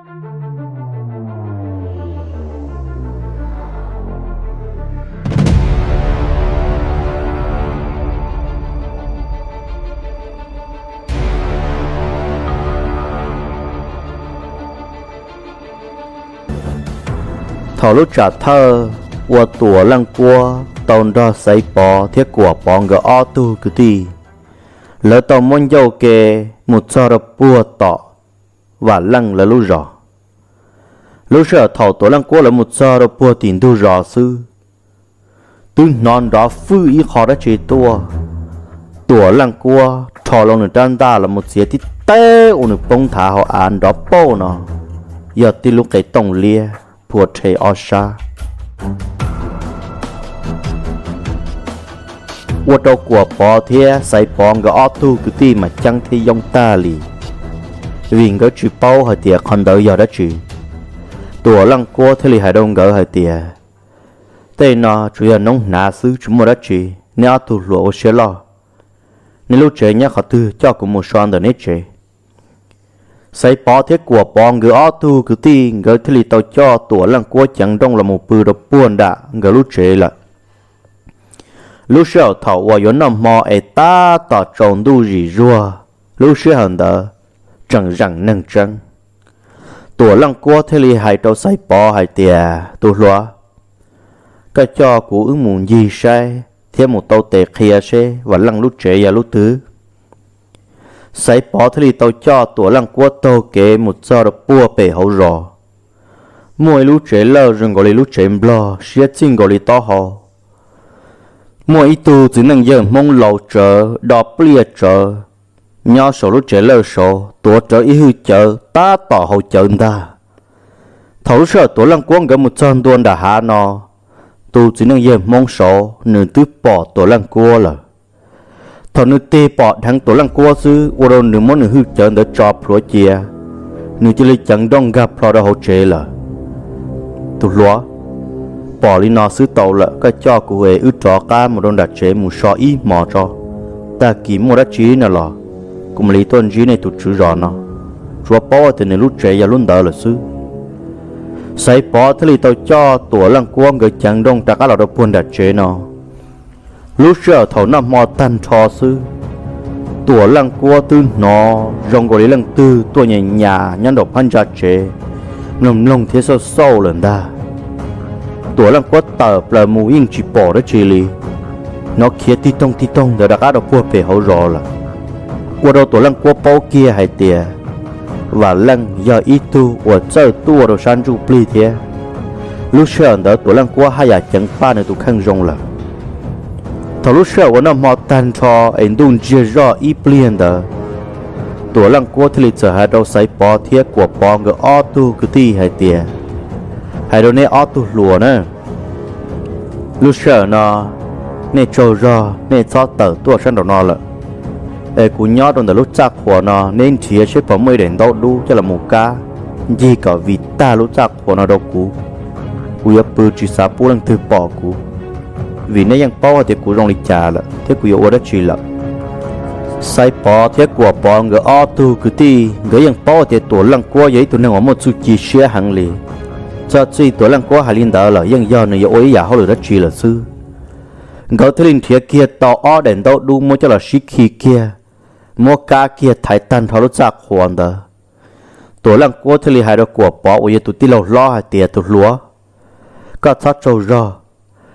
Thaum lub tsam thawj uas Tuam Leej Kuab tau nrog Xaiv Pov thiab Kuam Pov nkawd ob tug kwv tij, lawv tau muab ncauj ke mus txog rau puag tom Vam Leej lawv lub zos. Lub sij hawm thaum Tuam Leej Kuab lawv mus txog rau puag tim ntug zos xwb, twb hnov nrov fwj ib qho dab tsi tuaj. Tuam Leej Kuab rho loo nws rab ntaj los mus txiav tib teg ua nws poob nthav hauv av nrov pauj no, yog tib lub qe tooj liab phua rhe ob sab. Ua rau Kuam Pov thiab Xaiv Pov nkawd ob tug kwv tij mas ceeb thiab yoob tag li, vim nkawd tsis paub hais tias qhov ntawd yog dab tsi. Tuam Leej Kuab thiaj li hais rau nkawd hais tias, tej no tsuas yog noob hnav xwb, tsis muaj dab tsi, neb ob tug hluas ua siab loj, neb lub tsev nyob qhov twg coj kuv mus so ntawm neb tsev. Xaiv Pov thiab Kuam Pov nkawd ob tug kwv tij nkawd thiaj li tau coj Tuam Leej Kuab ceev nrooj los mus pw rau puag nram nkawd lub tsev lawm. Lub sij hawm thaum uas yuav noj hmo es tab tom tsaus ntuj zim zuag, lub sij hawm ntawd tseem zeem neeg tseeb. Tuam Leej Kuab thiaj li hais rau Xaiv Pov hais tias, tus hluas, koj coj kuv wb mus ncig saib thiab mus tau tes qhia seb Vam Leej lub tsev yog lub twg. Xaiv Pov thiaj li tau coj Tuam Leej Kuab taug kev mus txog rau puag pem hauv zos. Muaj ib lub tsev lawj zoo nkaus li lub tsev nplog siab txij nkaus li taub hau. Muaj ib tug txiv neej yawg Hmoob laus tsawv do pliaj tsawv nyob saum lub tsev lawj saud tuav rawv ib hwj cawv tab tom haus cawv ntag. Thaum lub sij hawm Tuam Leej Kuab nkawd mus txog ntua nram hav no, tus txiv neej yawg Hmoob saud nws twb pom Tuam Leej Kuab lawm. Thaum nws tig pom dheev Tuam Leej Kuab xwb ua rau nws muab nws hwj cawv ntawd tso plhuav cia, nws cia li ceev nrooj nkag plho rau hauv tsev lawm. Tus hluas, pom li no xwb tau lawm, koj coj kuv es wb rov qab mus rau nram tsev mus so ib hmos tso. Tag kis muaj dab tsi no los kuv mam li tuaj ntsib nej tus tswv zos no, tsuav paub tias nws lub tsev yog lub ntawd lawm xwb. Xaiv Pov thiaj li tau coj Tuam Leej Kuab nkawd ceev nrooj rov qab los rau puag nram tsev no. Lub sij hawm thaum noj hmo tag nrho xwb, Tuam Leej Kuab twb hnov zoo nkaus li leej twg tuaj nyas nyas nyob nraum phab ntsa tsev, mloog mloog thiab xauj xauj lawm ntag. Tuam Leej Kuab tawm plaws mus yeej tsis pom dab tsi li, hnov khiav tig toog tig toog ntawd rov qab rau puag pem hauv zos lawm. Ua rau Tuam Leej Kuab paub kiag hais tias Vam Leej yog ib tug uas txawj tuaj rau sab ntsuj plig thiab. Lub sij hawm ntawd Tuam Leej Kuab haj yam ceev paj nws tus kheej zoo lawm. Thaum lub sij hawm uas noj hmo tag nrho es ntuj ntsiag zoj ib pliag ntawd, Tuam Leej Kuab thiaj li txawm hais rau Xaiv Pov thiab Kuam Pov nkawd ob tug kwv tij hais tias, hais rau nej ob tug hluas na, lub sij hawm no nej tsaug zog, nej txhob tawm tuaj sab nraum no lawm, es kuv nyob rau ntawm lub txaj qhuas no, neb nrhiav seb puas muaj ib daim ntaub dub coj los mus kab ncig kom vim tag lub txaj qhuas no rau kuv. Kuv yuav pw tsis xav pub leej twg pom kuv, vim neb yeej paub hais tias kuv zoo li cas lawm thiab kuv yuav ua dab tsi lawm. Xaiv Pov thiab Kuam Pov nkawd ob tug kwv tij nkawd yeej paub tias Tuam Leej Kuab yog ib tug neeg uas muaj txuj ci siab heev li. Txog txij Tuam Leej Kuab hais li ntawd lawm yeej yog nws yuav ua ib yam hauj lwm dab tsi lawm xwb. Nkawd thiaj li nrhiav kiag tau ob daim ntaub dub muab coj los sib khi kiag, muab kab kiag thaiv tag nrho lub txaj qhuas ntawd. Tuam Leej Kuab thiaj li hais rau Kuam Pov uas yog tus tij laug hlob hais tias, tus hluas, koj txhob tsaug zog,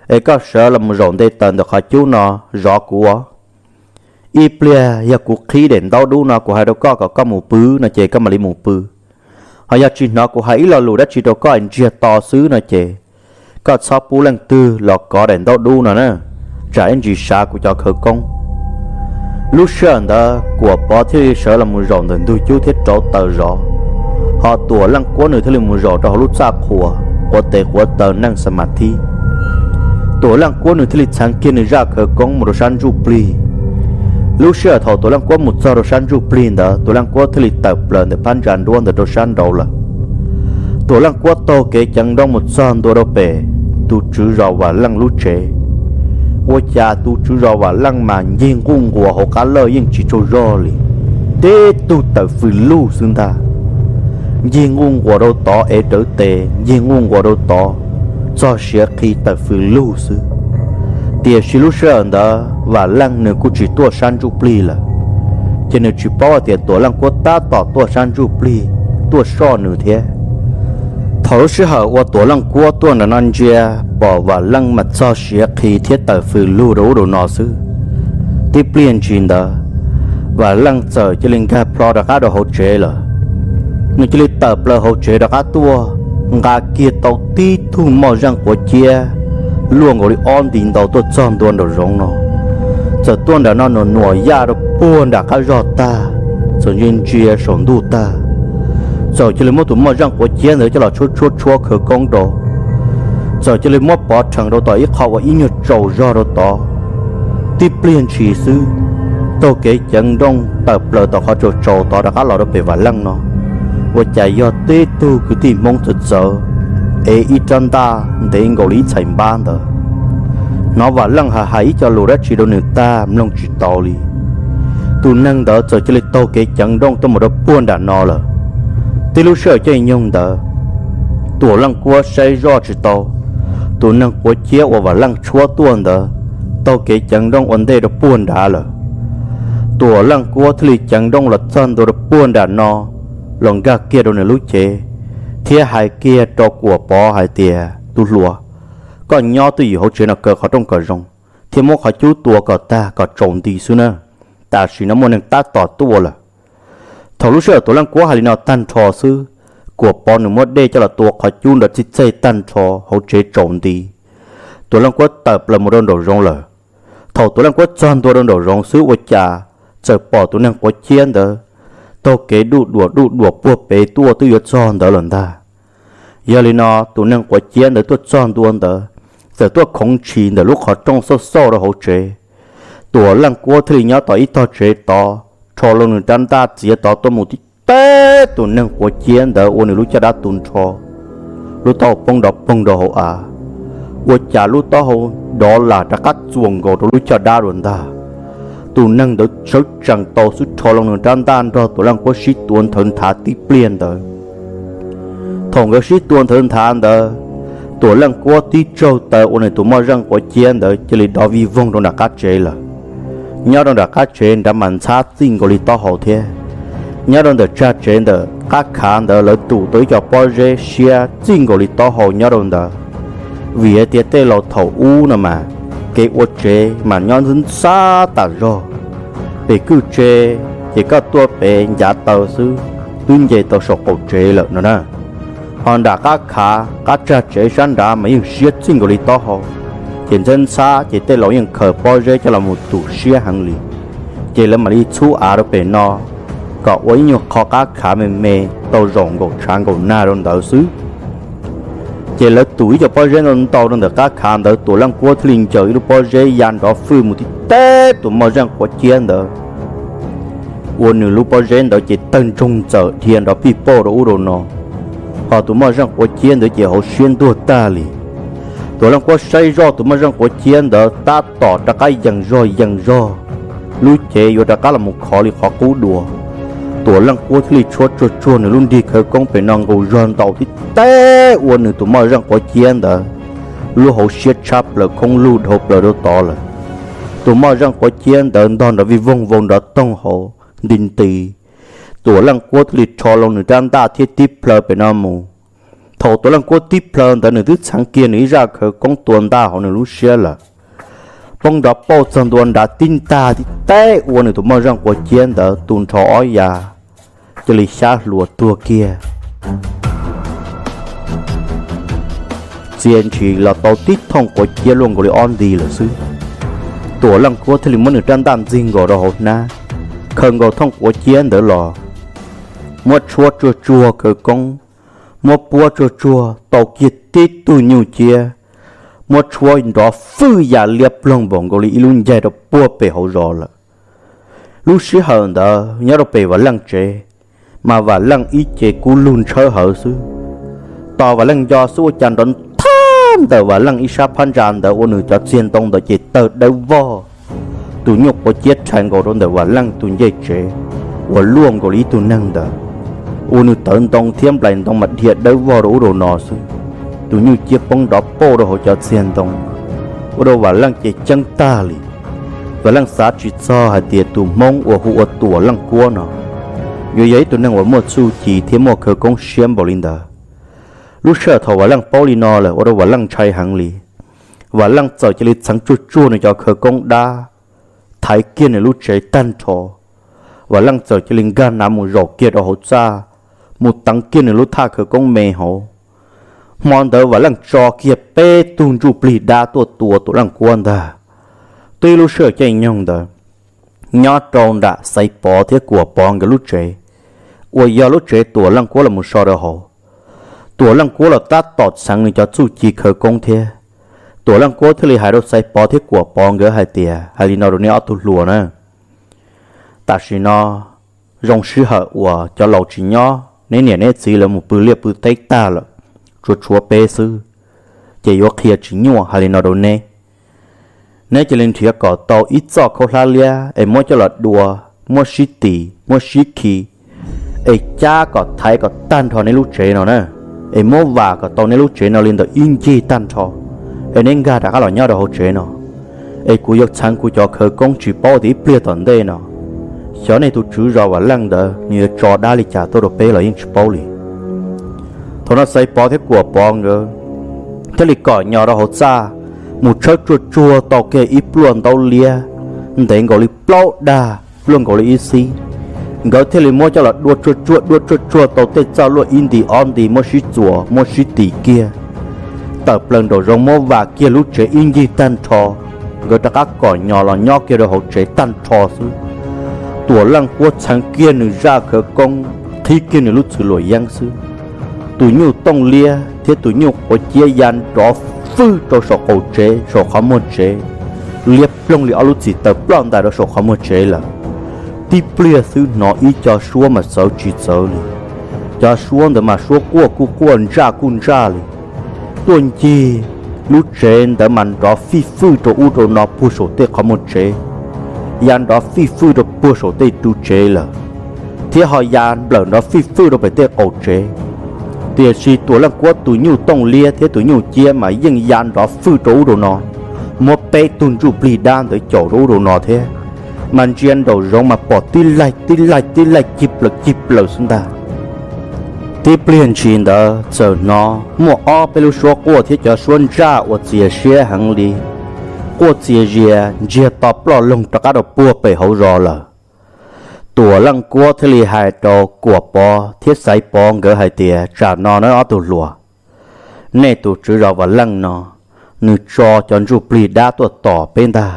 es koj sawv los mus zaum nte taws ntawm qhov cub no zov kuv os. Ib pliag yog kuv qhib daim ntaub dub no kuv hais rau koj kom koj mus pw no ces koj mam li mus pw. Ho yog tsis hnov kuv hais ib lo lus dab tsi rau koj es ntsiag to xwb no ces koj txhob pub leej twg los kov daim ntaub dub no na, tsam ib ntsis sav kuv cov khawv koob. Lub sij hawm ntawd Kuam Pov thiaj li sawv los mus zaum ntawm ntug cub thiab rauv taws zov, ho Tuam Leej Kuab nws thiaj li mus zaum rau hauv lub txaj qhuas quav tes quav taw neej xa mas thib. Tuam Leej Kuab nws thiaj li txheev kiag nws zaj khawv koob mus rau sab ntsuj plig. Lub sij hawm thaum Tuam Leej Kuab mus txog rau sab ntsuj plig ntawd, Tuam Leej Kuab thiaj li tawm plaws ntawm phab ntsa nruab ntawd rau sab nraud lawm. Tuam Leej Kuab taug kev ceev nrooj mus txog ntua rau pem tus tswv zos Vam Leej lub tsev. Ua cas tus tswv zos Vam Leej mas ncig nquj nquas hauv qab lawj yeej tsis tsaug zog li, tib tug tawm fws lug xwb ntag. ncig nquj nquas rau tod ev rawv tes, ncig nquj nquas rau tod txog siav qhi tawm fws lug xwb. Tiam sis lub sij hawm ntawd Vam Leej nws kuj tsis tuaj sab ntsuj plig lawm, ces nws tsis paub hais tias Tuam Leej Kuab tab tom tuaj sab ntsuj plig tuaj soj nws thiab. Thaum lub sij hawm uas Tuam Leej Kuab tuaj nram no ntsia pom Vam Leej mas txog siav qhi thiab tawm fws lug rau ub rau no xwb. Tib pliag ntshis ntawd, Vam Leej txawm cia li nkag plho rov qab rau hauv tsev lawm. Nws cia li tawm plaws hauv tsev rov qab tuaj, nqa kiag tau tib tug moj zeej quav ciab luaj nkaus li ob nti ntau tuaj txog ntua nraum zoov no. Txawm tuaj nram no nuam nuam yaj rau puag nram qab zog tag, txawm ntsia ntsia saum ntuj tag, txawm cia li muab tus moj zeej quav ciab ntawd coj los tshuab tshuab tshuab khawv koob rau, txawm cia li muab pov rhees rau tom ib qho ua ib nyuag tsaus zog rau tod. Tib pliag ntshis xwb, taug kev ceev nrooj tawm plaws tom qhov tsaus tsaus tod rov qab los rau pem Vam Leej no, ua cas yog tib tug kwv tij Hmoob txawv txawv, ev ib rab ntaj ntev nkaus li ib txhais npab ntawd. Hnov Vam Leej hais hais ib co lus dab tsi rau nws tag mloog tsis tau li. Tus neeg ntawd txawm cia li taug kev ceev nrooj tuaj mus rau puag nram no lawm. Tib lub sij hawm caij nyoog ntawd, Tuam Leej Kuab saib zoj tsis tau tus neeg quav ciab uas Vam Leej tshuab tuaj ntawd taug kev ceev nrooj ua ntej rau puag nrad lawm. Tuam Leej Kuab thiaj li ceev nrooj los txog ntua rau puag nram no, los nkag kiag rau nws lub cev, thiab hais kiag rau Kuam Pov hais tias, Tub hluas, koj nyob twj ywm hauv tsev no kaw qhov rooj kom zoo, thiab muab qhov cub tua kom tag kom tsaus nti xwb na, tam sim no muaj neeg tab tom tuaj lawm. Thaum lub sij hawm Tuam Leej Kuab hais li no tag nrho xwb, Kuam Pov nws muab dej coj los tua qhov cub nrov txij txej tag nrho hauv tsev tsaus nti. Tuam Leej Kuab tawm plaws mus rau nraum zoov lawm. Thaum Tuam Leej Kuab txog ntua rau nraum zoov xwb ua cas txawm pom tus neeg quav ciab ntawd taug kev duj duam duj duam puag pem tuaj twb yuav txog ntawd lawm ntag. Yog li no tus neeg quav ciab ntawd tuaj txog ntua ntawd, txawm tuaj khoov ntshis ntawm lub qhov rooj xauj xauj rau hauv tsev. Tuam Leej Kuab thiaj li nyob tom ib tog tsev tod, rho loo nws rab ntaj txiav tod tuaj mus tib teb tus neeg quav ciab ntawd ua nws lub caj dab tu nrho, lub taub hau poob nrov poog rau hauv av. Ua cas lub taub hau dov lam rov qab txuas nkaus rau lub caj dab dua ntag. Tus neeg ntawd sawv tsees tau xwb rho loo nws rab ntaj nrog Tuam Leej Kuab sib tua nthawv nthav tib pliag ntawd. Thaum nkawd sib tua nthawv nthav ntawd, Tuam Leej Kuab tib tsaug taw ua nws tus moj zeej quav ciab ntawd cia li dov vij voog rau nram qab tsev lawm. Nyob rau nram qab tsev nrad mas ntxhab txij nkaus li taub hau thiab. Nyob rau ntawm tsag tsev ntawm qab khav ntawd lawv tum tau ib co pob zeb siab txij nkaus li taub hau nyob rau ntawd, vim hais tias tej laus thaum ub no mas kev ua tsev mas nyob ntxhab tas zog. Pem kwj tsev ces koj tuaj pem ncav taw xwb twb nce tau saum qaum tsev lawm no na. Ho nram qab khav qab tsag tsev sab nrad mas yeej siab txij nkaus li taub hau, ces ntxhab ntxhab ces tej laus yeej khaws pob zeb coj los mus tum siab heev li. Ces lawv mam li txhub av rau pem no kom ua ib nyuag qho qab khav me me tau zaum nkaum tshav nkaum nag rau ntawd xwb. Ces lawv tum ib co pob zeb ntau ntau rau ntawm qab khav ntawd, Tuam Leej Kuab thiaj li ncaws ib lub pob zeb ya nrov fwj mus tib teb tus moj zeej quav ciab ntawd, ua nws lub pob zeb ntawd ces tawg ntsoog ntxawm dhia nrov pij pauj rau ub rau no. Ho tus moj zeej quav ciab ntawd ces hauv siab ntuag tag li. Tuam Leej Kuab saib zoj tus moj zeej quav ciab ntawd tab tom rov qab yees zog yees zog, lub cev yuav rov qab los mus khov li qhov qub dua. Tuam Leej Kuab thiaj li tshuab tsuag tsuag nws lub nrig khawv koob pem no nqus zog ntaus tib teb ua nws tus moj zeej quav ciab ntawd lub hauv siab tshab plaws khoob lug dhau plaws rau tod lawm. Tus moj zeej quav ciab ntawd ntog nrov vij voog vau nrov toog hauv nti nti. Tuam Leej Kuab thiaj li rho loo nws rab ntaj thiab tib plhaw pem no mus. Thaum Tuam Leej Kuab tib plhaw ntawd nws twb txheev kiag nws ib zaj khawv koob tua ntaj hauv nws lub siab lawm. Poob nrov pauj txog ntua nrad tib ntag tib teb ua nws tus moj zeej quav ciab ntawd tu nrho ob ya, cia li xyab hluas tuag kiag. Txia ntshis los tau tib thooj quav ciab luaj nkaus li ob nti lawm xwb. Tuam Leej Kuab thiaj li muab nws rab ntaj ntxig nkaus rau hauv hnab, khaws nkaus thooj quav ciab ntawd los, muab tshuab tsuag tsuag khawv koob, muab puab tsuag tsuag tau kiag tib tug nyuj ciab, muab tshuab nrov fwj ya liab ploog npaum nkaus li ib lub ncaig rau puag pem hauv zos lawm. Lub sij hawm ntawd nyob rau pem Vam Leej tsev, mas Vam Leej ib ce kub lug ntshawb hawv xwb. Tos Vam Leej nco xwb ua cas nrov thab ntawm Vam Leej ib sab phab ntsa ntawd ua nws cov txiag ntoo ntawd ces tawg dawb vog. Tus nyuj quav ciab rhais nkaus rau ntawm Vam Leej tus ncej tsev uas luaj nkaus li ib tug neeg ntawd. ua nws tawv ntoo thiab nplaim ntoo mas dhia dawb vog rau ub rau no xwb. Tus nyuj ciab poob nrov pauj rau hauv cov txiag ntoo, ua rau Vam Leej ces ceeb tag li. Vam Leej xav tsis txog hais tias tus Hmoob uas hu ua Tuam Leej Kuab no yuav yog ib tug neeg uas muaj txuj ci thiab muaj khawv koob siab npaum li ntawd. Lub sij hawm thaum Vam Leej paub li no lawm ua rau Vam Leej ntshai heev li. Vam Leej txawm cia li txheev tsuag tsuag nws cov khawv koob dab, thaiv kiag nws lub tsev tag nrho. Vam Leej txawm cia li nkag nav mus zaum kiag rau hauv txaj, mus teev kiag nws lub thaj khawv koob me hauv. Hmo ntawd Vam Leej tso kiag peb tug ntsuj plig dab tuaj tua Tuam Leej Kuab ntag. Twb lub sij hawm caij nyoog ntawd, nyob rau nram Xaiv Pov thiab Kuam Pov nkawd lub tsev, uas yog lub tsev Tuam Leej Kuab los mus so rau hauv. Tuam Leej Kuab los tab tom txheev nws cov txuj ci khawv koob thiab. Tuam Leej Kuab thiaj li hais rau Xaiv Pov thiab Kuam Pov nkawd hais tias, hais li no rau neb ob tug hluas na, tam sim no zoo sij hawm uas cov laus tsis nyob, neb niam neb txiv lawv mus pw liaj pw teb tag lawm, tshuav tshuav peb xwb, ces yuav qhia tsis nyuaj. Hais li no rau neb, neb cia li nrhiav kom tau ib txoj khaub hlab liab es muab coj los dua, muab sib tis muab sib khi, es cab kom thaiv kom tag nrho neb lub tsev no na, es muab vam kom tau neb lub tsev no li ntawm ib ncig tag nrho, es neb nkag rov qab los nyob rau hauv tsev no. Es kuv yuav txheev kuv cov khawv koob tsis paub tias ib pliag tom ntej no xyov nej tus tswv zos Vam Leej ntawd nws yuav tso dab li cas tuaj rau peb los yeej tsis paub li. Thaum no Xaiv Pov thiab Kuam Pov nkawd thiaj li kom nyo rau hauv txaj, mus tshawb tsuag tsuag tau kiag ib pluaj ntaub liab ntev nkaus li plaub dag, luaj nkaus li ib xib. Nkawd thiaj li muab coj los dua tsuag tsuag dua tsuag tsuag tau tej txoj luaj ib nti ob nti, muab sib txuas muab sib tis kiag, tawm plaws nraum zoov muab vam kiag lub tsev ib ncig tag nrho. Nkawd rov qab kom nyo los nyob kiag rau hauv tsev tag nrho xwb. Tuam Leej Kuab txheev kiag nws zaj khawv koob, qhib kiag nws lub txwv luam yeeb xwb, tus nyuj tooj liab thiab tus nyuj quav ciab ya nrov fwj rau saum qaum tsev, saum qhov muag tsev, liab ploog li ob lub txim taws ploj ntais rau saum qhov muag tsev lawm. Tib pliag xwb hnov ib co suab mas txawv tsis txawv li. Cov suab ntawd mas suab quaj kuj quaj ntsaj kuj ntsaj li. Tuaj ncig lub tsev ntawd mas nrov fij fwj rau ub rau no puag saum tej qhov muag tsev, ya nrov fij fwj rau puag saum tej ru tsev lawm, thiab ho ya nplawm nrov fij fwj rau pem tej qaum tsev. Tiam sis Tuam Leej Kuab tus nyuj tooj liab thiab tus nyuj ciab mas yeej ya nrov fwj rau ub rau no, muab peb tug ntsuj plig dab ntawd caum rau ub rau no thiab, mas ntsia nraum zoov mas pom tib laig tib laig tib laig cig plaws cig plaws xwb ntag. Tib pliag ntshis ntawd txawm hnov muaj ob peb lub suab quaj thiab cov suab ntsaj uas txias siab heev li, quaj txias zias ntsiag to ploj loog rov qab rau puag pem hauv zos lawm. Tuam Leej Kuab thiaj li hais rau Kuam Pov thiab Xaiv Pov nkawd hais tias, tsam no na ob tug hluas, nej tus tswv zos Vam Leej no, nws tso cov ntsuj plig dab tuaj tom peb ntag,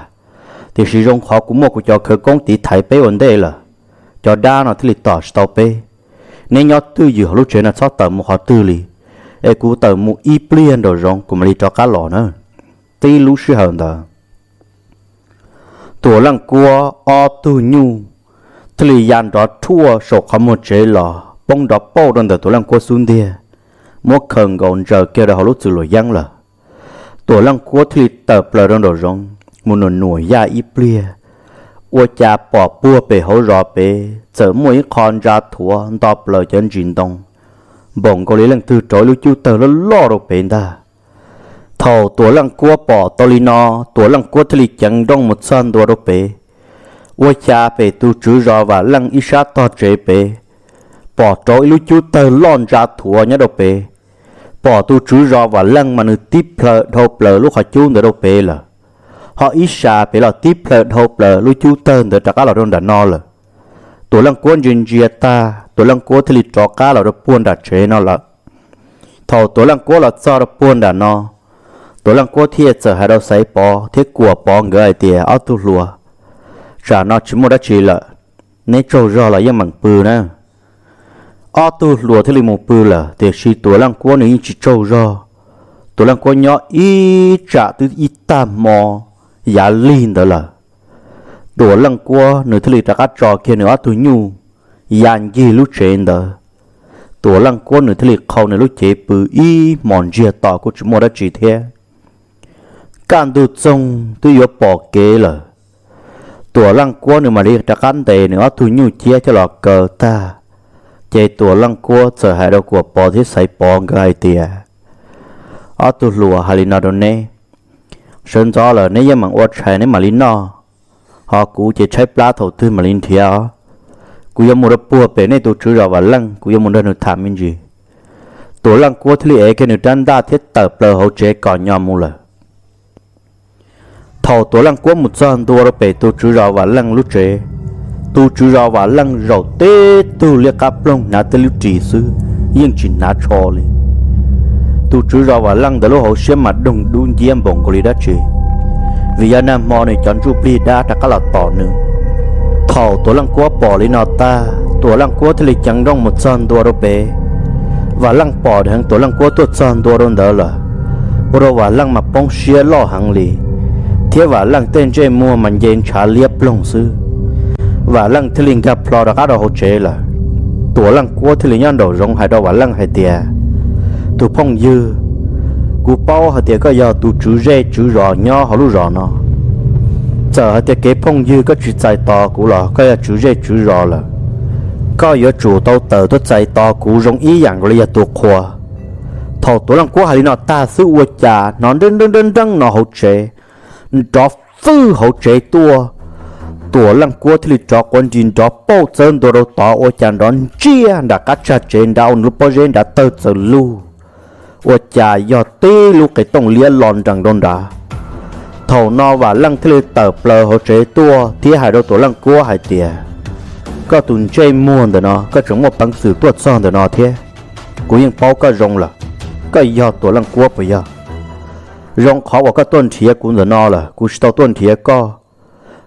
tiam sis zoo qhov kuv muaj kuv cov khawv koob tiv thaiv peb ua ntej lawm, cov dab no thiaj li tom tsis tau peb. Neb nyob twj ywm hauv lub tsev no txhob tawm mus qhov twg li, es kuv tawm mus ib pliag nraum zoov kuv mam li rov qab los na. Tib lub sij hawm ntawd, Tuam Leej Kuab ob tug nyuj thiaj li ya nrov rhuaj saum qhov muag tsev los poob nrov pauj rau ntawm Tuam Leej Kuab xub ntiag, muab khaws nkaus ntsaws kiag rau hauv lub txwv luam yeeb lawm. Tuam Leej Kuab thiaj li tawm plaws rau nraum zoov mus nuam nuam yaj ib pliag, ua cas pom puag pem hauv zos pem txawm muaj ib qho ntsa thuav nto plaws cov ntsis ntoo, npaum nkaus li leej twg rauv ib lub cub tawg loj loj rau pem ntag. Thaum Tuam Leej Kuab pom tau li no, Tuam Leej Kuab thiaj li ceev nrooj mus txog ntua rau pem, ua cas pem tus tswv zos Vam Leej ib sab tog tsev pem, pom rauv ib lub cub tawg loj ntsa thuav nyob rau pem. Pom tus tswv zos Vam Leej mas nws tib plhaw dhau plaws lub qhov cub ntawd rau pem lawm, ho ib sab pem los tib plhaw dhau plaws lub cub tawg ntawd rov qab los rau nram no lawm. Tuam Leej Kuab ntsia ntsia tag, Tuam Leej Kuab thiaj li rov qab los rau puag nram tsev no lawm. Thaum Tuam Leej Kuab los txog rau puag nram no, Tuam Leej Kuab thiaj txawm hais rau Xaiv Pov thiab Kuam Pov nkawd hais tias, ob tug hluas, tsam no tsis muaj dab tsi lawm, neb tsaug zog los yeej meem pw na. Ob tug hluas thiaj li mus pw lawm, tiam sis Tuam Leej Kuab nws yeej tsis tsaug zog. Tuam Leej Kuab nyob ib tsam twb ib tag hmo yav lig ntawd lawm, Tuam Leej Kuab nws thiaj li rov qab tso kiag nws ob tug nyuj ya ncig lub tsev ntawd. Tuam Leej Kuab nws thiaj li qhau nws lub cev pw ib hmos ntsiag to kuj tsis muaj dab tsi thiab. Kaj ntug txoog twb yuav pom kev lawm, Tuam Leej Kuab nws mam li rov qab ntes nws ob tug nyuj ciab coj los kaw tag, Ces Tuam Leej Kuab txawm hais rau Kuam Pov thiab Xaiv Pov nkawd hais tias, ob tug hluas, hais li no rau neb, sawv ntxov lawm neb yeej meem ua tshais neb mam li noj, ho kuv ces tshaib plab thaum twg mam li nrhiav. Kuv yuav mus rau puag pem nej tus tswv zos Vam Leej, kuv yuav mus nrog nws tham me ntsis. Tuam Leej Kuab thiaj li ev kiag nws rab ntaj thiab tawm plaws hauv tsev kom nyo mus lawm. Thaum Tuam Leej Kuab mus txog ntua rau pem tus tswv zos Vam Leej lub tsev, tus tswv zos Vam Leej zaum tib tug liab qab ploog hnav tib lub ris xwb, yeej tsis hnav tsho li. Tus tswv zos Vam Leej ntawd lub hauv siab mas doog dub nciab npaum nkaus li dab tsi, vim yog nag hmo nws cov ntsuj plig dab rov qab los tom nws. Thaum Tuam Leej Kuab pom li no tag, Tuam Leej Kuab thiaj li ceev nrooj mus txog ntua rau pem. Vam Leej pom dheev Tuam Leej Kuab tuaj txog ntua rau ntawd lawm, ua rau Vam Leej mas poob siab loj heev li, thiab Vam Leej tej ntsej muag mas nce ntshav liab ploog xwb. Vam Leej thiaj li nkag plho rov qab rau hauv tsev lawm. Tuam Leej Kuab thiaj li nyob nraum zoov hais rau Vam Leej hais tias, tus phooj ywg, kuv paub hais tias koj yog tus tswv zej tswv zos nyob hauv lub zos no. Txawm hais tias kev phooj ywg koj tsis txais tos kuv los koj yog tswv zej tswv zos lawm, koj yuav tsum tau tawm tuaj txais tos kuv zoo ib yam nkaus li yog tus qhua. Thaum Tuam Leej Kuab hais li no tag xwb ua cas hnov nreeb nreeb nreeb no hauv tsev, nrov fwj hauv tsev tuaj. Tuam Leej Kuab thiaj li rov quav nris nrov pauj txawb ntua rau tod ua cas nrov ntsiag nram qab tsag tsev nrad ua nws lub pob zeb nrad tawg txaws lug, ua cas yog tib lub qe tooj liab los nrees rau nrad. Thaum no Vam Leej thiaj li tawm plaws hauv tsev tuaj thiab hais rau Tuam Leej Kuab hais tias, koj tus ntsej muag ntawm no koj tseem muaj peev xwm tuaj txog ntawm no thiab, kuv yeej paub koj zoo lawm, koj yog Tuam Leej Kuab puas yog? Zoo qhov uas koj tuaj nrhiav kuv ntawm no lawm, kuv tsis tau tuaj nrhiav koj.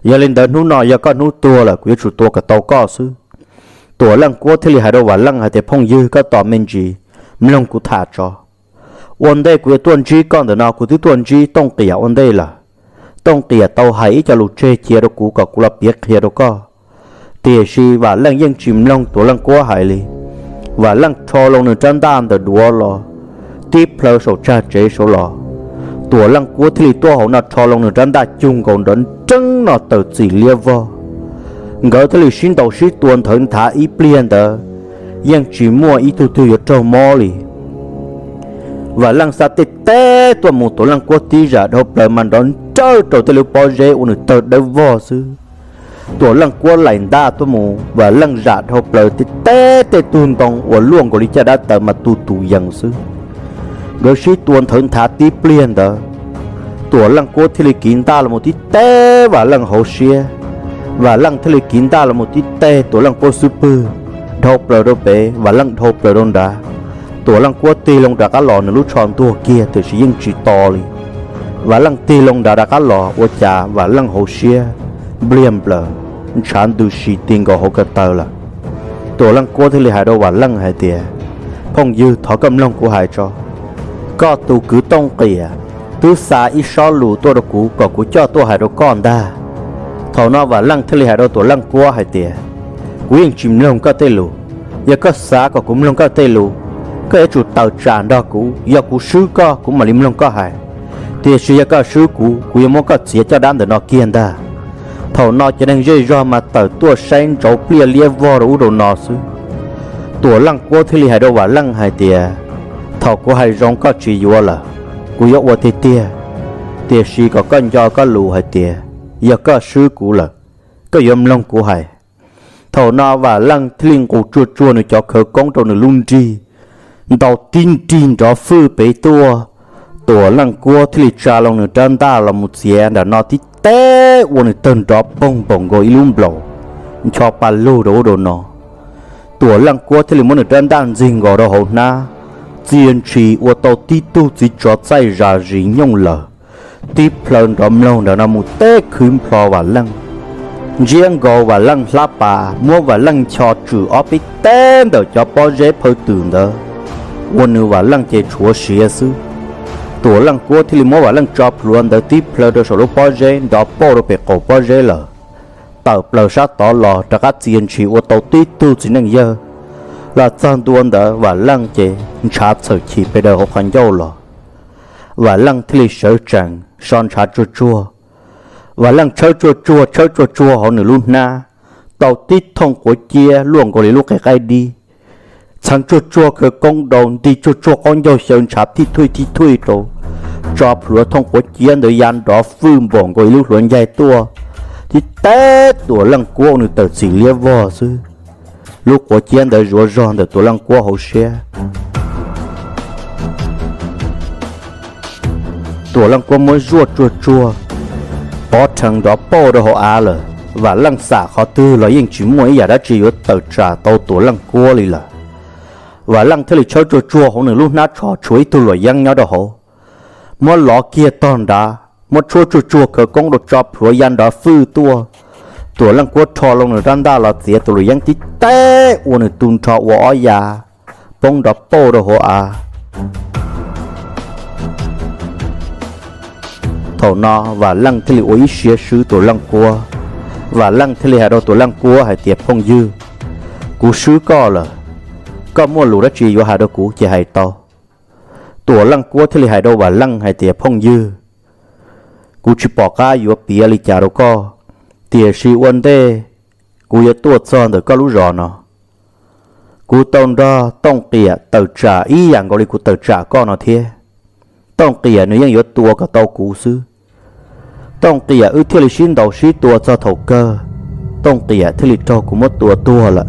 Yog li ntawd hnub no yog koj hnub tuag lawm, kuv yuav tsum tua kom tau koj xwb. Tuam Leej Kuab thiaj li hais rau Vam Leej hais tias, phooj ywg, koj tos me ntsis, mloog kuv tham tso. Ua ntej kuv yuav tuaj ntsib koj ntawm no kuv twb tuaj ntsib Tooj Qias ua ntej lawm. Tooj Qias tau hais ib co lus tseg cia rau kuv kom kuv los piav qhia rau koj. Tiam sis Vam Leej yeej tsis mloog Tuam Leej Kuab hais li. Vam Leej rho loo nws rab ntaj ntawm duav los, tib plhaw saum tsag tsev saud los. Tuam Leej Kuab thiaj li tuaj hauv no rho loo nws rab ntaj cug nkaus nrov nreeb no tawm txim liab vog. Nkawd thiaj li sib ntaus sib tua nthawv nthav ib pliag ntawd, yeej tsis muaj ib tug twg yuav raug mob li. Vam Leej xa tej teb tuaj mus, Tuam Leej Kuab tib zam dhau plaws mas nrov nrawj rau tej lub pob zeb ua nws tawg dawb vog xwb. Tuam Leej Kuab laim ntaj tuaj mus, Vam Leej zam dhau plaws tej teb tej tug ntoo uas luaj nkaus li caj dab taws mas tu tus yees xwb. Nkawd sib tua nthawv nthav tib pliag ntawd, Tuam Leej Kuab thiaj li kiv ntaj los mus tib teg Vam Leej hauv siab. Vam Leej thiaj li kiv ntaj los mus tib teg Tuam Leej Kuab xub pwg, dhau plaws rau pem, Vam Leej dhau plaws rau nrad. Tuam Leej Kuab tig loo rov qab los, nws lub tsho ntuag kiag tiam sis yeej tsis to li. Vam Leej tig loo nrad rov qab los ua cas Vam Leej hauv siab npliag nplaws, ntshav ntws si ti nkaus hauv ko taw lawm. Tuam Leej Kuab thiaj li hais rau Vam Leej hais tias, phooj ywg, thov koj mloog kuv hais tso. Koj tus kwv Tooj Qias twb xa ib sob lus tuaj rau kuv kom kuv coj tuaj hais rau koj ntag. Thaum no Vam Leej thiaj li hais rau Tuam Leej Kuab hais tias, kuv yeej tsis mloog koj tej lus. Yog koj xav kom kuv mloog koj tej lus, koj yuav tsum tawm tsam nrog kuv. Yog kuv swb koj, kuv mam li mloog koj hais. Tiam sis yog koj swb kuv, kuv yuav muab koj txiav caj dab ntawm no kiag ntag. Thaum no cov neeg zej zog mas tawm tuaj saib ntsauv pliaj liab vog rau ub rau no xwb. Tuam Leej Kuab thiaj li hais rau Vam Leej hais tias, thaum kuv hais zoo koj tsis yuav lawm, kuv yuav ua tiag tiag. Tiam sis kom koj nco koj lus hais tias, yog koj swb kuv lawm, koj yuav mloog kuv hais. Thaum no Vam Leej thiaj li nqus tsuag tsuag nws cov khawv koob rau nws lub nrig, ntaus tib nrig nrov fwj pem tuaj. Tuam Leej Kuab thiaj li tsa loo nws rab ntaj los mus txiav nram no tib teg ua nws tawg nrov poog npaum nkaus ib lub nplaum, ncho pa lug rau ub rau no. Tuam Leej Kuab thiaj li muab nws rab ntaj ntxig nkaus rau hauv hnab, txia ntshis ua tau tib tug txiv tsov txaij zam zis nyooj lawm, tib plhaw nrov mloog nram no mus teb khwv nplho Vam Leej. Ntsiab nkaus Vam Leej hlab pas, muab Vam Leej ncho tswm ob peb teg ntawm cov pob zeb phaw twm ntawd, ua nws Vam Leej ces tshuav siav xwb. Tuam Leej Kuab thiaj li muab Vam Leej tso plhuav ntawd tib plhaw rau saum lub pob zeb nrov pauj rau pem qaum pob zeb lawm, tawm plaws sab tod los rov qab txia ntshis ua tau tib tug txiv neej yawg. Los txog ntua ntawd Vam Leej ces ntshav txhawm chim pes daws hauv qhov ncauj los. Vam Leej thiaj li sawv tsees so ntshav tsuag tsuag. Vam Leej tshawb tsuag tsuag tshawb tsuag tsuag hauv nws lub hnab, tau tib thooj quav ciab luaj nkaus li lub qe qaib dib. txheev tsuag tsuag khawv koob rau, nti tsuag tsuag qaub ncaug xyaw ntshav thij thuij thij thuij rau, tso plhuav thooj quav ciab ntawd ya nrov fwj npaum nkaus ib lub hluav ncaig tuaj, tib teb Tuam Leej Kuab ua nws tawm txim liab vog xwb. Lub quav ciab ntawd zuav zog ntawm Tuam Leej Kuab hauv siab. Tuam Leej Kuab muab zuaj tsuag tsuag, pov rhees nrov pauj rau hauv av lawm. Vam Leej xam qhov twg los yeej tsis muaj ib yam dab tsi yuav tawm tsam tau Tuam Leej Kuab li lawm. Vam Leej thiaj li tshawb tsuag tsuag hauv nws lub hnab tsho tshuav ib tug luam yeeb nyob rau hauv, muab lov kiag tog nrad, muab tshuab tsuag tsuag khawv koob rau tso plhuav ya nrov fwj tuaj. Tuam Leej Kuab rho loo nws rab ntaj los txiav tus luam yeeb tib teb ua nws tu nrho ua ob yav, poob nrov pauj rau hauv av. Thaum no Vam Leej thiaj li ua ib siab swb Tuam Leej Kuab. Vam Leej thiaj li hais rau Tuam Leej Kuab hais tias, Phooj ywg, kuv swb koj lawm, koj muaj lus dab tsi yuav hais rau kuv ces hais tau. Tuam Leej Kuab thiaj li hais rau Vam Leej hais tias, Phooj ywg, kuv tsis pom qab yuav piav li cas rau koj, tiam sis ua ntej kuv yuav tuaj txog ntawm koj lub zos no, kuv tau nrog Tooj Qiam tawm tsam ib yam nkaus li kuv tawm tsam koj no thiab. Tooj Qiam nws yeej yuav tua kom tau kuv xwb. Tooj Qiam wb thiaj li sib ntaus sib tua txog thaum kawg, Tooj Qiam thiaj li raug kuv muab tua tuag lawm.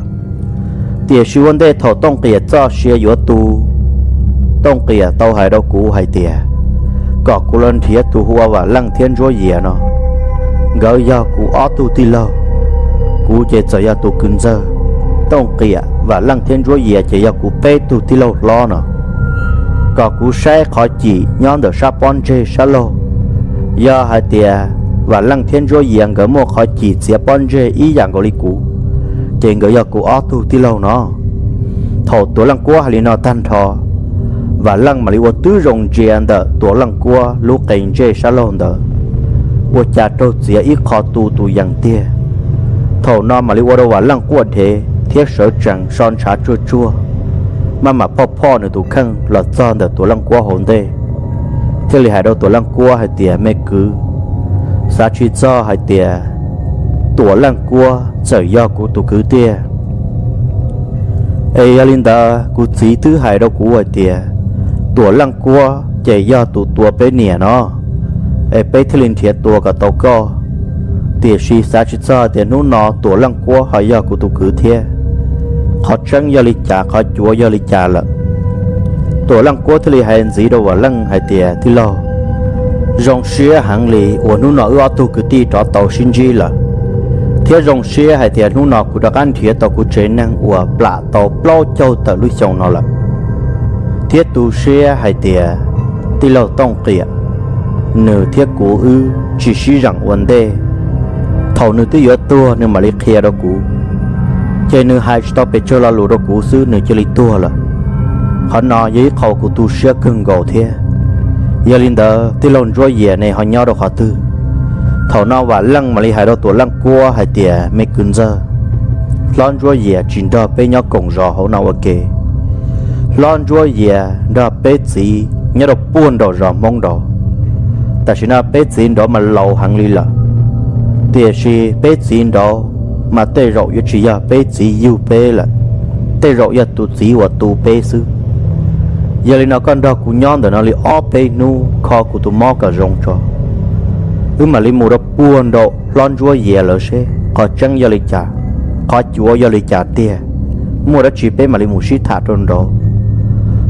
Tiam sis ua ntej thaum Tooj Qiam txoj sia yuav tu, Tooj Qiam tau hais rau kuv hais tias kom kuv los nrhiav tus hu ua Vam Leej thiab Ntsuab Yias no, nkawd yog kuv ob tug tij laug, kuv ces txawm yog tus kwv ntxawg. Tooj Qiam, Vam Leej thiab Ntsuab Yias ces yog kuv peb tug tij laug hlob no. Kom kuv saib qhov cim nyob ntawm sab pob ntseg sab laug, yog hais tias Vam Leej thiab Ntsuab Yias nkawd muaj qhov cim txiav pob ntseg ib yam nkaus li kuv, ces nkawd yog kuv ob tug tij laug no. Thaum Tuam Leej Kuab hais li no tag nrho, Vam Leej mam li ua tib zoo ntsia ntawm Tuam Leej Kuab lub qe ntsej sab laug ntawd, ua cas raug txiav ib qho tu tus yees tiag. Thaum no mam li ua rau Vam Leej quaj dhev thiab sawv tsees so ntshav tsuag tsuag, maj mam phoj phoj nws tus kheej los txog ntawm Tuam Leej Kuab hauv ntej, thiaj li hais rau Tuam Leej Kuab hais tias, Me kwv, xav tsis txog hais tias Tuam Leej Kuab txawm yog kuv tus kwv tiag. Es yog li ntawd kuv txiv twb hais rau kuv hais tias Tuam Leej Kuab ces yog tus tua peb niam no, es peb thiaj li nrhiav tua kom tau koj. Tiam sis xav tsis txog tias hnub no Tuam Leej Kuab ho yog kuv tus kwv thiab. Qhov tseeb yog li cas, qhov cuav yog li cas lawm? Tuam Leej Kuab thiaj li hais ntxiv rau Vam Leej hais tias, Tij laug, zoo siab heev li uas hnub no wb ob tug kwv tij rov tau sib ntsib lawm, thiab zoo siab hais tias hnub no kuv rov qab nrhiav tau kuv tsev neeg uas plam tau plaub caug tawm lub xyoo no lawm. Thiab tu siab hais tias tij laug Tooj Qiam, nws thiab kuv wb tsis sib zeem ua ntej. Thaum nws twb yuav tuag nws mam li qhia rau kuv, ces nws hais tsis tau pes tsawg lo lus rau kuv xwb nws cia li tuag lawm. Qhov no yog ib qho kuv tu siab kawg nkaus thiab. Yog li ntawd tij laug Ntsuab Yias ne ho nyob rau qhov twg? Thaum no Vam Leej mam li hais rau Tuam Leej Kuab hais tias, Me kwv ntxawg, hlob Ntsuab Yias tsis nrog peb nyob koom zos hauv no ua ke. Hlob Ntsuab Yias nrog peb txiv nyob rau puag nraum zos Hmoob nraud. Tam sim no peb txiv nraud mas laus heev li lawm, tiam sis peb txiv nraud mas tej zaum yuav tsis yog peb txiv yug peb lawm, tej zaum yog tus txiv uas tu peb xwb. Yog li no koj nrog kuv nyob ntawm no li ob peb hnub kho kuv tus mob kom zoo tso, wb mam li mus rau puag nraum hlob Ntsuab Yias lawv seb qhov tseeb yog li cas, qhov cuav yog li cas tiag. Muaj dab tsi peb mam li mus sib tham rau nraud.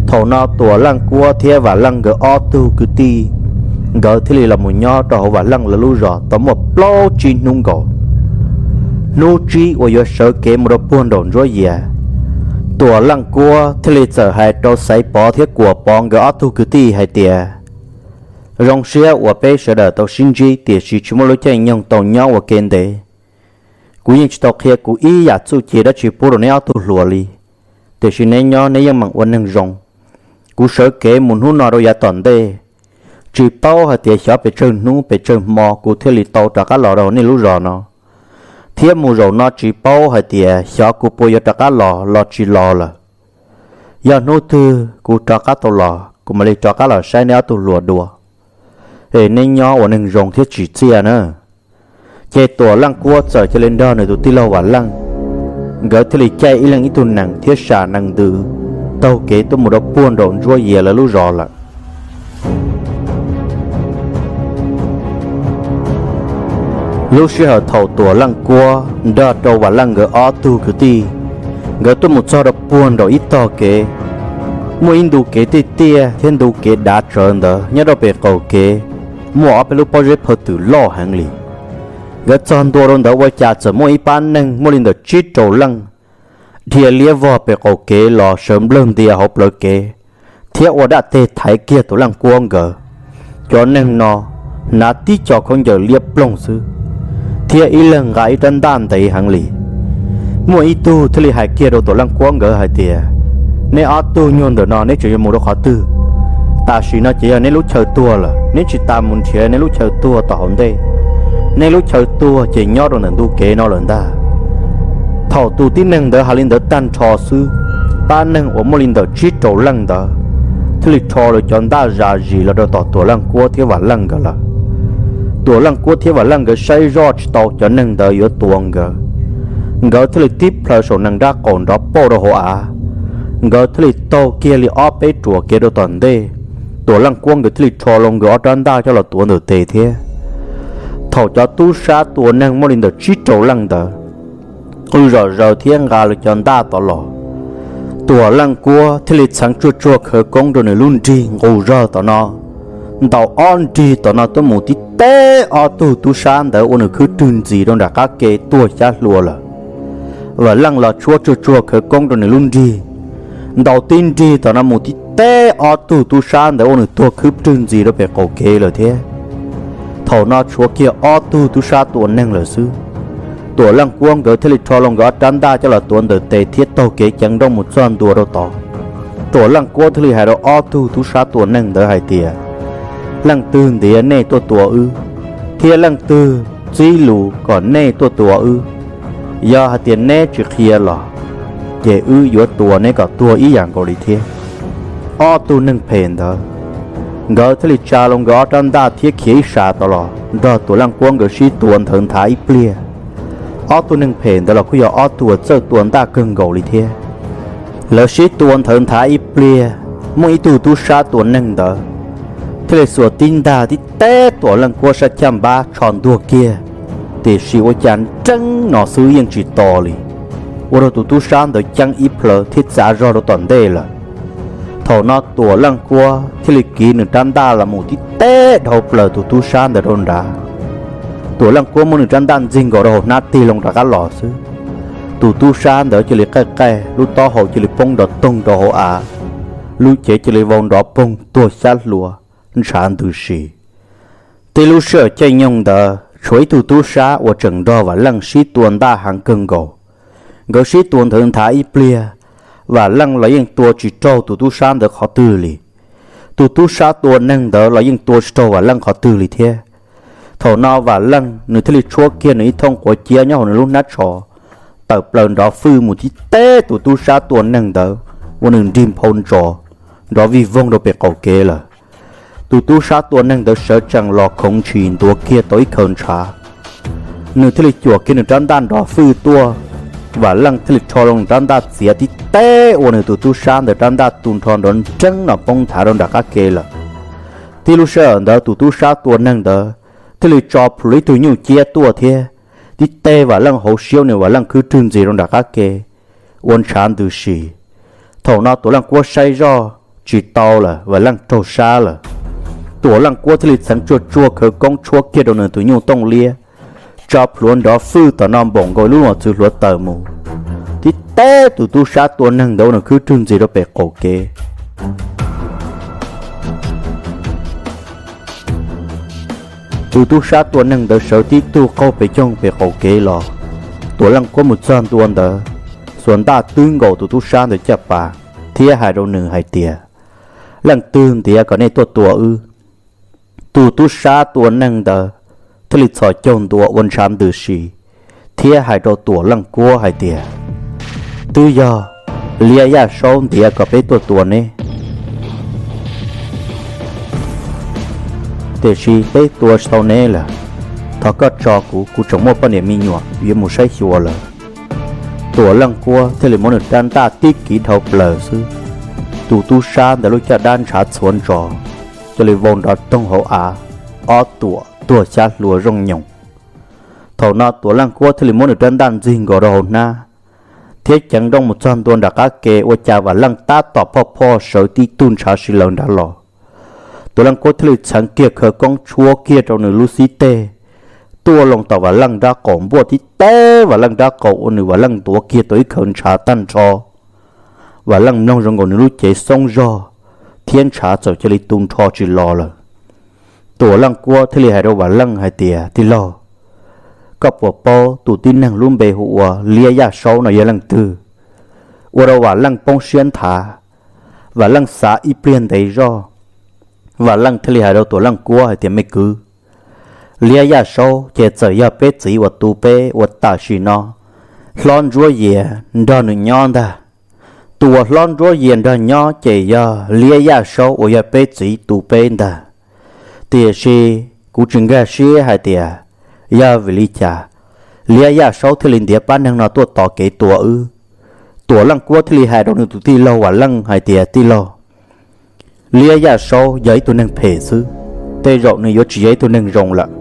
Thaum no Tuam Leej Kuab thiab Vam Leej nkawd ob tug kwv tij, nkawd thiaj li los mus nyob rau hauv Vam Leej lawv lub zos tau muaj plaub tsib hnub nkaus. Hnub tsib uas yuav sawv kev mus rau puag nraum Ntsuab Yias, Tuam Leej Kuab thiaj li txawm hais rau Xaiv Pov thiab Kuam Pov nkawd ob tug kwv tij hais tias, Zoo siab uas peb sawv daws tau sib ntsib tiam sis tsis muaj lub caij nyoog tau nyob ua ke ntev. Kuv yeej tsis tau qhia kuv ib yam txuj ci dab tsi pub rau neb ob tug hluas li, tiam sis neb nyob neb yeej meem ua neeg zoo. Kuv sawv kev mus hnub no rau yav tom ntej, tsis paub hais tias xyov pes tsawg hnub pes tsawg hmo kuv thiaj li tau rov qab los rau nej lub zos no, thiab mus zaum no tsis paub hais tias xyov kuv puas yuav rov qab los los tsis los lawm. Yog hnub twg kuv rov qab tau los kuv mam li rov qab los saib neb ob tug hluas dua, es neb nyob ua neeg zoo thiab tsim txiaj na. Ces Tuam Leej Kuab txawm cia li nrog nws tus tij laug Vam Leej Nkawd thiaj li caij ib leeg ib tug nees thiab sam nees ntws taug kev tuaj mus rau puag nraum ntsuab yias lawv lub zos lawm. Lub sij hawm thaum Tuam Leej Kuab nrog rau Vam Leej nkawd ob tug kwv tij, nkawd tuaj mus txog rau puag nraum ib tog kev, muaj ib ntu kev tiaj tiaj thiab ntu kev dav tsawv ntawd nyob rau pem qaum kev, muaj ob peb lub pob zeb phaw twm loj heev li. Nkawd txog ntua rau ntawd ua cas txawm muaj ib pab neeg muaj li ntawm tsib rau leej dhia liab vog pem qaum kev los sawv nplawg ntia hauv plawv kev, thiab ua dab teg thaiv kiag Tuam Leej Kuab nkawd. Cov neeg no hnav tib co khaub ncaws liab ploog xwb, thiab ib leeg nqa ib rab ntaj ntev heev li. Muaj ib tug thiaj li hais kiag rau Tuam Leej Kuab nkawd hais tias, neb ob tug nyuag ntawm no neb tseem yuav mus rau qhov twg? Tam sim no ces yog neb lub chaw tuag lawm, neb tsis tas mus nrhiav neb lub chaw tuag tom hauv ntej. Neb lub chaw tuag ces nyob rau ntawm ntu kev no lawm ntag. Thaum tus tib neeg ntawd hais li ntawd tag nrho xwb, pab neeg uas muaj li ntawm tsib rau leej ntawd thiaj li rho lawv cov ntaj zam zis los rau tom Tuam Leej Kuab thiab Vam Leej nkawd lawm. Tuam Leej Kuab thiab Vam Leej nkawd saib zoj tsis tau cov neeg ntawd yuav tua nkawd, nkawd thiaj li tib plhaw saum nees nrab qaum nrov pauj rau hauv av. Nkawd thiaj li taug kiag li ob peb ruam kev rau tom ntej. Tuam Leej Kuab nkawd thiaj li rho loo nkawd ob rab ntaj coj los tuav ntawm tes thiab. Thaum cov tub sab tua neeg muaj li ntawm tsib rau leej ntawd qw zom zaws thiab nqa lawv cov ntaj tod los, Tuam Leej Kuab thiaj li txheev tsuag tsuag khawv koob rau nws lub nrig nqus zog tom no, ntaus ob nrig tom no tuaj mus tib teb ob tug tub sab ntawd ua nws khwb rwg ntxiv rau nram qab ke tuag xyab hlua lawm. Vam Leej los tshuab tsuag tsuag khawv koob rau nws lub nrig, ntaus tib nrig tom no mus tib teb ob tug tub sab ntawd ua nws tuag khwb rwg ntxiv rau pem qaum kev lawm thiab. Thaum no tshuav kiag ob tug tub sab tua neeg lawm xwb. Tuam Leej Kuab nkawd thiaj li rho loo nkawd ob rab ntaj coj los tuav ntawm tes thiab taug kev ceev nrooj mus txog ntua rau tod. Tuam Leej Kuab thiaj li hais rau ob tug tub sab tua neeg ntawd hais tias, leej twg ntiav nej tuaj tua wb, thiab leej twg txib lus kom nej tuaj tua wb? Yog hais tias neb tsis qhia los, ces wb yuav tua neb kom tuag ib yam nkaus li thiab. Ob tug neeg phem ntawd, nkawd thiaj li tsa loo nkawd ob rab ntaj thiab khiav ib sas tod los nrog Tuam Leej Kuab nkawd sib tua nthawv nthav ib pliag. Ob tug neeg phem ntawd los kuj yog ob tug uas txawj tua ntaj kawg nkaus li thiab. Lawv sib tua nthawv nthav ib pliag, muaj ib tug tub sab tua neeg ntawd thiaj li xuas tib ntag tib teb Tuam Leej Kuab sab caj npab tsho ntuag kiag, tiam sis ua cas nreeb no xwb yeej tsis to li, ua rau tus tub sab ntawd ceeb ib plhaw thiab txav zog rau tom ntej lawm. Thaum no Tuam Leej Kuab thiaj li kiv nws rab ntaj los mus tib teb dhau plaws tus tub sab ntawd rau nrad. Tuam Leej Kuab muab nws rab ntaj ntxig nkaus rau hauv hnab tig loo rov qab los xwb, tus tub sab ntawd cia li qaij qaij, lub taub hau cia li poob nrov toog rau hauv av, lub cev cia li vau nrov poog tuag xyab hlua, ntshav ntws si. Tib lub sij hawm caij nyoog ntawd tshuav ib tug tub sab uas tseem nrog Vam Leej sib tua ntaj heev kawg nkaus. Nkawd sib tua nthawv nthav ib pliag, Vam Leej los yeej tua tsis raug tus tub sab ntawd qhov twg li. Tus tub sab tua neeg ntawd los yeej tua tsis raug Vam Leej qhov twg li thiab. Thaum no Vam Leej nws thiaj li tshuab kiag nws ib thooj quav ciab nyob hauv nws lub hnab tsho, tawm plaws nrov fwj mus tib teb tus tub sab tua neeg ntawd, ua nws nrig nphau ntsos nrov vij voog rau pem qaum kev lawm. Tus tub sab tua neeg ntawd sawv tsees los khoov ntshis ntuav kiag tau ib khaws ntshav, nws thiaj li cuam kiag nws rab ntaj nrov fwj tuaj. Vam Leej thiaj li rho loo nws rab ntaj txiav tib teb ua nws tus tub sab ntawd rab ntaj tu nrho nrov nreeb no poob nthav rau nram qab ke lawm. Tib lub sij hawm ntawd tus tub sab tua neeg ntawd thiaj li tso plhuav ib tug nyuj ciab tuaj thiab tib teg Vam Leej hauv siab, nws Vam Leej khwb rwg ntxiv rau nram qab ke, ua ntshav ntws si. Thaum no Tuam Leej Kuab saib zoj tsis tau lawm, Vam Leej raug sab lawm. Tuam Leej Kuab thiaj li txheev tsuag tsuag khawv koob tshuab kiag rau nws tus nyuj tooj liab, tso plhuav nrov fwj tom no npaum nkaus lub mos txwv hluav taws mus, tib teb tus tub sab tua neeg ntawd ua nws khwb rwg ntxiv rau pem qaum kev. Tus tub sab tua neeg ntawd sawv tib tug qaug pes coog pem qaum kev los. Tuam Leej Kuab mus txog ntua ntawd, xuas ntaj twb nkaus tus tub sab ntawd caj pas thiab hais rau nws hais tias, leej twg ntiav kom nej tuaj tua wb? Tus tub sab tua neeg ntawd thiaj li txhos caug ntua ua ntshav ntws si thiab hais rau Tuam Leej Kuab hais tias, twb yog Liab Yaj Saub ntiav kom peb tuaj tua neb, tiam sis peb tua tsis tau neb lawm. Thov koj tso kuv, kuv tseem muaj poj niam me nyuam yuav mus saib xyuas lawm. Tuam Leej Kuab thiaj li muab nws rab ntaj tib kiv dhau plaws xwb, tus tub sab ntawd lub caj dab ntshav txhuav ntsos cia li vau nrov toog hauv av, ob tuam tuag xyab hlua zooj nyoos. Thaum no Tuam Leej Kuab thiaj li muab nws rab ntaj ntxig nkaus rau hauv hnab, thiab ceev nrooj mus txog ntua nram qab ke ua cas Vam Leej tab tom phoj phoj sawv tib tug ntshav si lawv nrad los. Tuam Leej Kuab thiaj li txheev kiag khawv koob tshuab kiag rau nws lub xib teg, tuaj loo tom Vam Leej nrab qaum npuaj tib teb Vam Leej nrab qaum ua nws Vam Leej ntuav kiag tau ib khawv ntshav tag nrho. Vam Leej mloog zoo nkaus nws lub cev xoob zog, thiab ntshav txawm cia li tu nrho tsis los lawm. Tuam Leej Kuab thiaj li hais rau Vam Leej hais tias, Tij laug, koj puas paub tus tib neeg lub npe hu ua Liab Yaj Saub no yog leej twg? Ua rau Vam Leej poob siab nthav. Vam Leej xav ib pliag ntev zog, Vam Leej thiaj li hais rau Tuam Leej Kuab hais tias, Me kwv, Liab Yaj Saub ces txawm yog peb txiv uas tu peb ua tam sim no, hlob Ntsuab Yias nrog nws nyob ntag. Tus uas hlob Ntsuab Yias nrog nyob ces yog Liab Yaj Saub uas yog peb txiv tu peb ntag. Tiam sis kuv tsis nkag siab hais tias yog vim li cas Liab Yaj Saub thiaj li ntiav pab neeg no tuaj tos kev tua wb. Tuam Leej Kuab thiaj li hais rau nws tus tij laug Vam Leej hais tias, Tij laug, Liab Yaj Saub yog ib tug neeg phem xwb, tej zaum nws yuav tsis yog ib tug neeg zoo lawm.